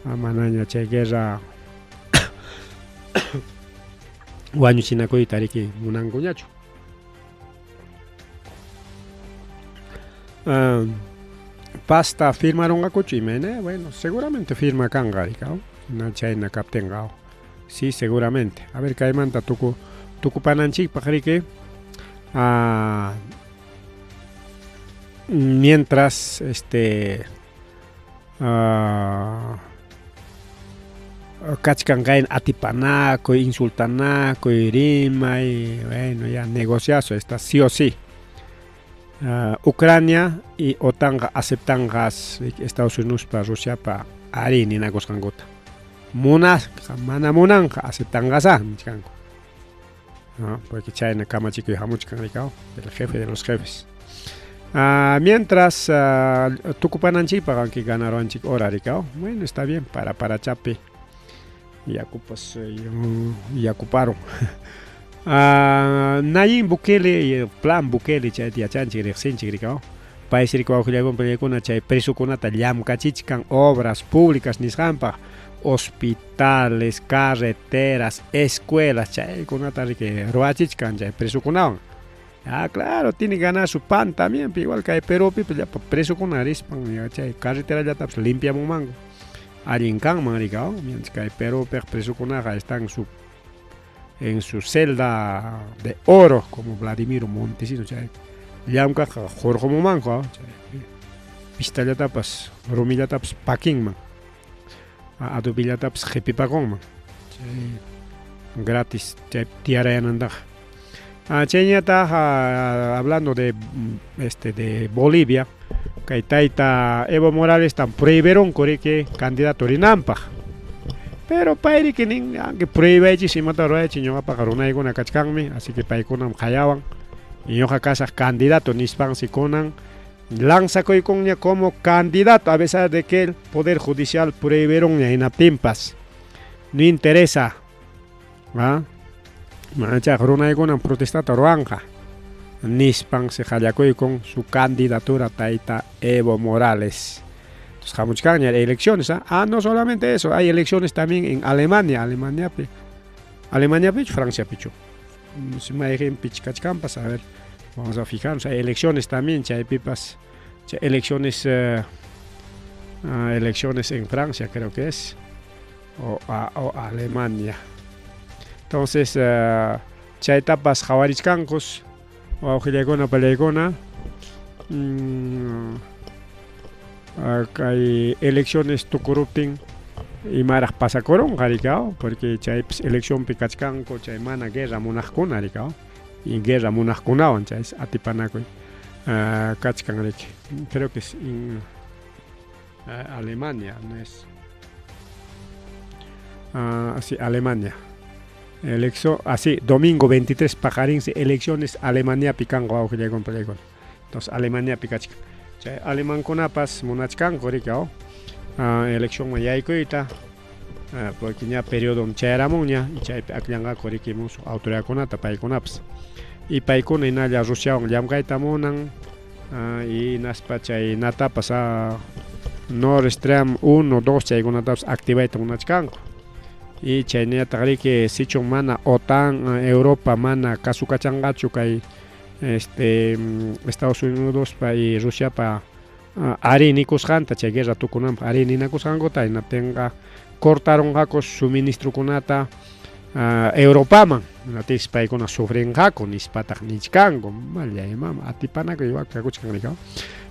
Manaña chay guerra wañuchinakuyta riki munankuñachu. Pasta firmarunqakuchu imayna? Bueno, seguramente firma kanqa rikaw. Na chayna kaptinqa. Sí, seguramente. A ver, kaymanta tuku tukupananchikpaq riki. Mientras este kachkan kayna atipanakuy, insultanakuy, rimay, bueno, ya negociazo está sí o sí. Ucrania y OTANqa aceptanqas Estados Unidospa Rusiapa arí ninakusqankuta. Munasqa mana munanqa aceptanqasá nichkanku. ¿No? Porque chayna kamachikuy hamuchkan rikaw, el jefe de los jefes. Mientras tukupananchikpaq aunque ganaruwanchik hora rikaw, bueno, está bien, para parachapi yakupas yakuparun. Nayib Bukele, plan Bukele chayta yachanchik riqsinchik rikaw. Paysi rikaw wawqillaykuna chay presokunata llamkachichkan obras públicas nisqanpaq, hospitales, carreteras, escuelas, chaykunata riki ruwachichkan chay presokunawan. Ah, claro, tiene que ganar su pan también, igual kay Perupi llapa presokuna rispan chay carreterallatapas limpiamunmanku. Allin kanman rikaw, mientras kay Perupiqa presokunaqa están en su celda de oro, como Vladimiro Montesino, chay llamkaqqa hurqumunmanku, chay pistallatapas, rumillatapas pakinman, adobillatapas qipipakunman, chay gratis chay tiyarayanantaqa. Chayñataq hablando de de Bolivia, kay tayta Evo Morales tan prohibirunku riki candidato rinanpaq. Pero pay riki nin, aunque prohibaychis imata ruwaychik ñuqapaqa runaykuna kachkanmi, así que paykunam qayawan ñuqa kasaq candidato nispansi kunan lanzakuykunña como candidato a pesar de que el Poder Judicial prohibirunña hinaptinpas. No interesa. ¿Ah? Manachaq runaykunam protestata ruwanqa nispansi qallakuykun su candidatura tayta Evo Morales. Entonces hamuchkanña elecciones, ¿ah? Ah, no solamente eso, hay elecciones también en Alemania, Alemaniapi. Alemaniapichu, Franciapichu. Si mayqinpich kachkanpas, a ver, vamos a fijarnos, hay elecciones también, chaypipas, chay elecciones elecciones en Francia creo que es, o Alemania. Entonces, chaytapas qhawarichkankus, wawqillaykuna palaykuna, kay elecciones tukuruptin imaraq pasakurunqa rikaw, porque chaypis eleccionpi kachkanku chay mana guerra munaqkuna rikaw, y guerra munaqkunawan chaysi atipanakuy kachkan riki. Creo que es en Alemania, no es. Sí, Alemania. Elección, así, domingo 23 paqarinsi elecciones Alemaniapi kanqa wawqillaykuna palaykuna. Entonces Alemaniapi kachkan. Chay alemankunapas munachkanku rikaw eleccionman yaykuyta, porque ña periodo chayaramunña y chaypi akllanqaku riki musuq autoridadkunata paykunapas. Y paykuna hinalla Rusiawan llamkayta munan, y hinaspa chay natapas Nord Stream 1, 2 chaykunatapas activayta munachkanku. Y chaynallataq riki sichun mana OTAN, Europa mana kasukachanqachu kay Estados Unidospa y Rusiapa ari nikusqanta chay guerra tukunanpaq ari ninakusqankuta, hinaptinqa cortarunqaku suministrokunata Europaman, hinaptinsi paykuna sufrinqaku nispataq nichkanku. Mallay mama, atipanakuy igual kakuchkan rikaw.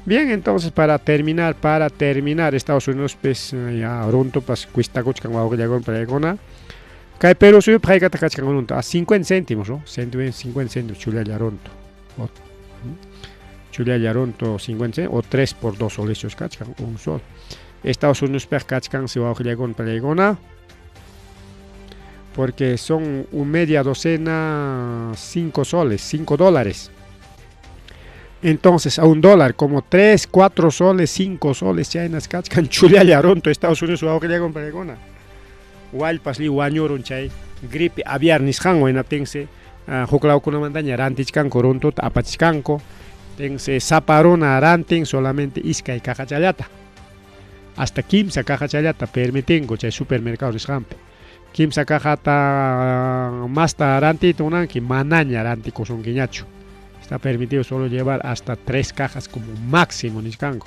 Bien, entonces para terminar, Estados Unidos pues ya runtupas cuistakuchkan wawqillaykuna palaykuna. Kay Perú suyupi haykataq kachkan runtu, a 50 céntimos, ¿no? 50 céntimos chullalla runtu. Chullalla runtu 50 céntimos o 3 por 2 soles kachkan, un sol. Estados Unidos kachkan si wawqillaykuna palaykuna, porque son un media docena 5 soles, 5 dólares. Entonces, a $1, como 3, 4 soles, 5 soles, chaynas kachkan chullalla runtu Estados Unidos wawqillaykuna palaykuna. Wallpas li wañurun chay gripe aviar nisqanwan, hinaptinsi huklawkunamantaña rantichkanku runtuta apachichkanku, tense sapa runa rantin solamente iskay cajachallata. Hasta kimsa cajachallata permitinku chay supermercado nisqanpi. Kimsa cajata masta rantiyta munanki, manaña rantikusunkiñachu. Está permitido solo llevar hasta 3 cajas como máximo nichkanku.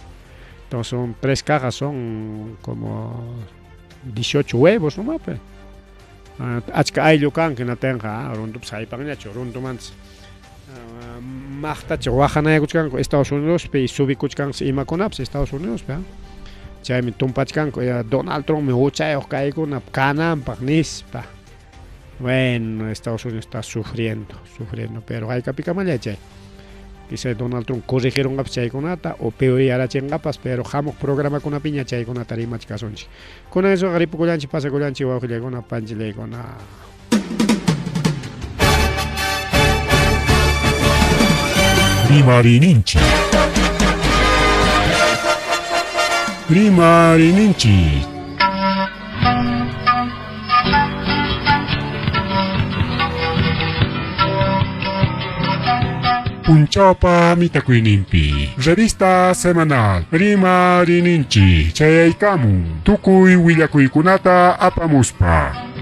Entonces son 3 cajas, son como 18 huevos nomás, pues. Achka ayllu kanki natinqa, runtupas haypanñachu, runtumantas maqtacha waqanayakuchkanku Estados Unidospi, subikuchkansi imakunapas Estados Unidospi, chaymi tumpachkanku Donald Trumpmi huchayuq kaykuna kananpaq nispa. Bueno, Estados Unidos está sufriendo, sufriendo, pero haykapikamalla chay. Quizá Donald Trump corregirunqapas chaykunata o peoryarachinqapas, pero hamuq programakunapiña chaykunata rimachkasunchik. Kunan eso ripukullanchik, pasakullanchik wawqillaykuna, panchillaykuna. Rimarininchik. Rimarininchik. Punchawpa mitakuyninpi. Revista semanal Rimarininchik chayaykamun. Tukuy willakuykunata apamuspa.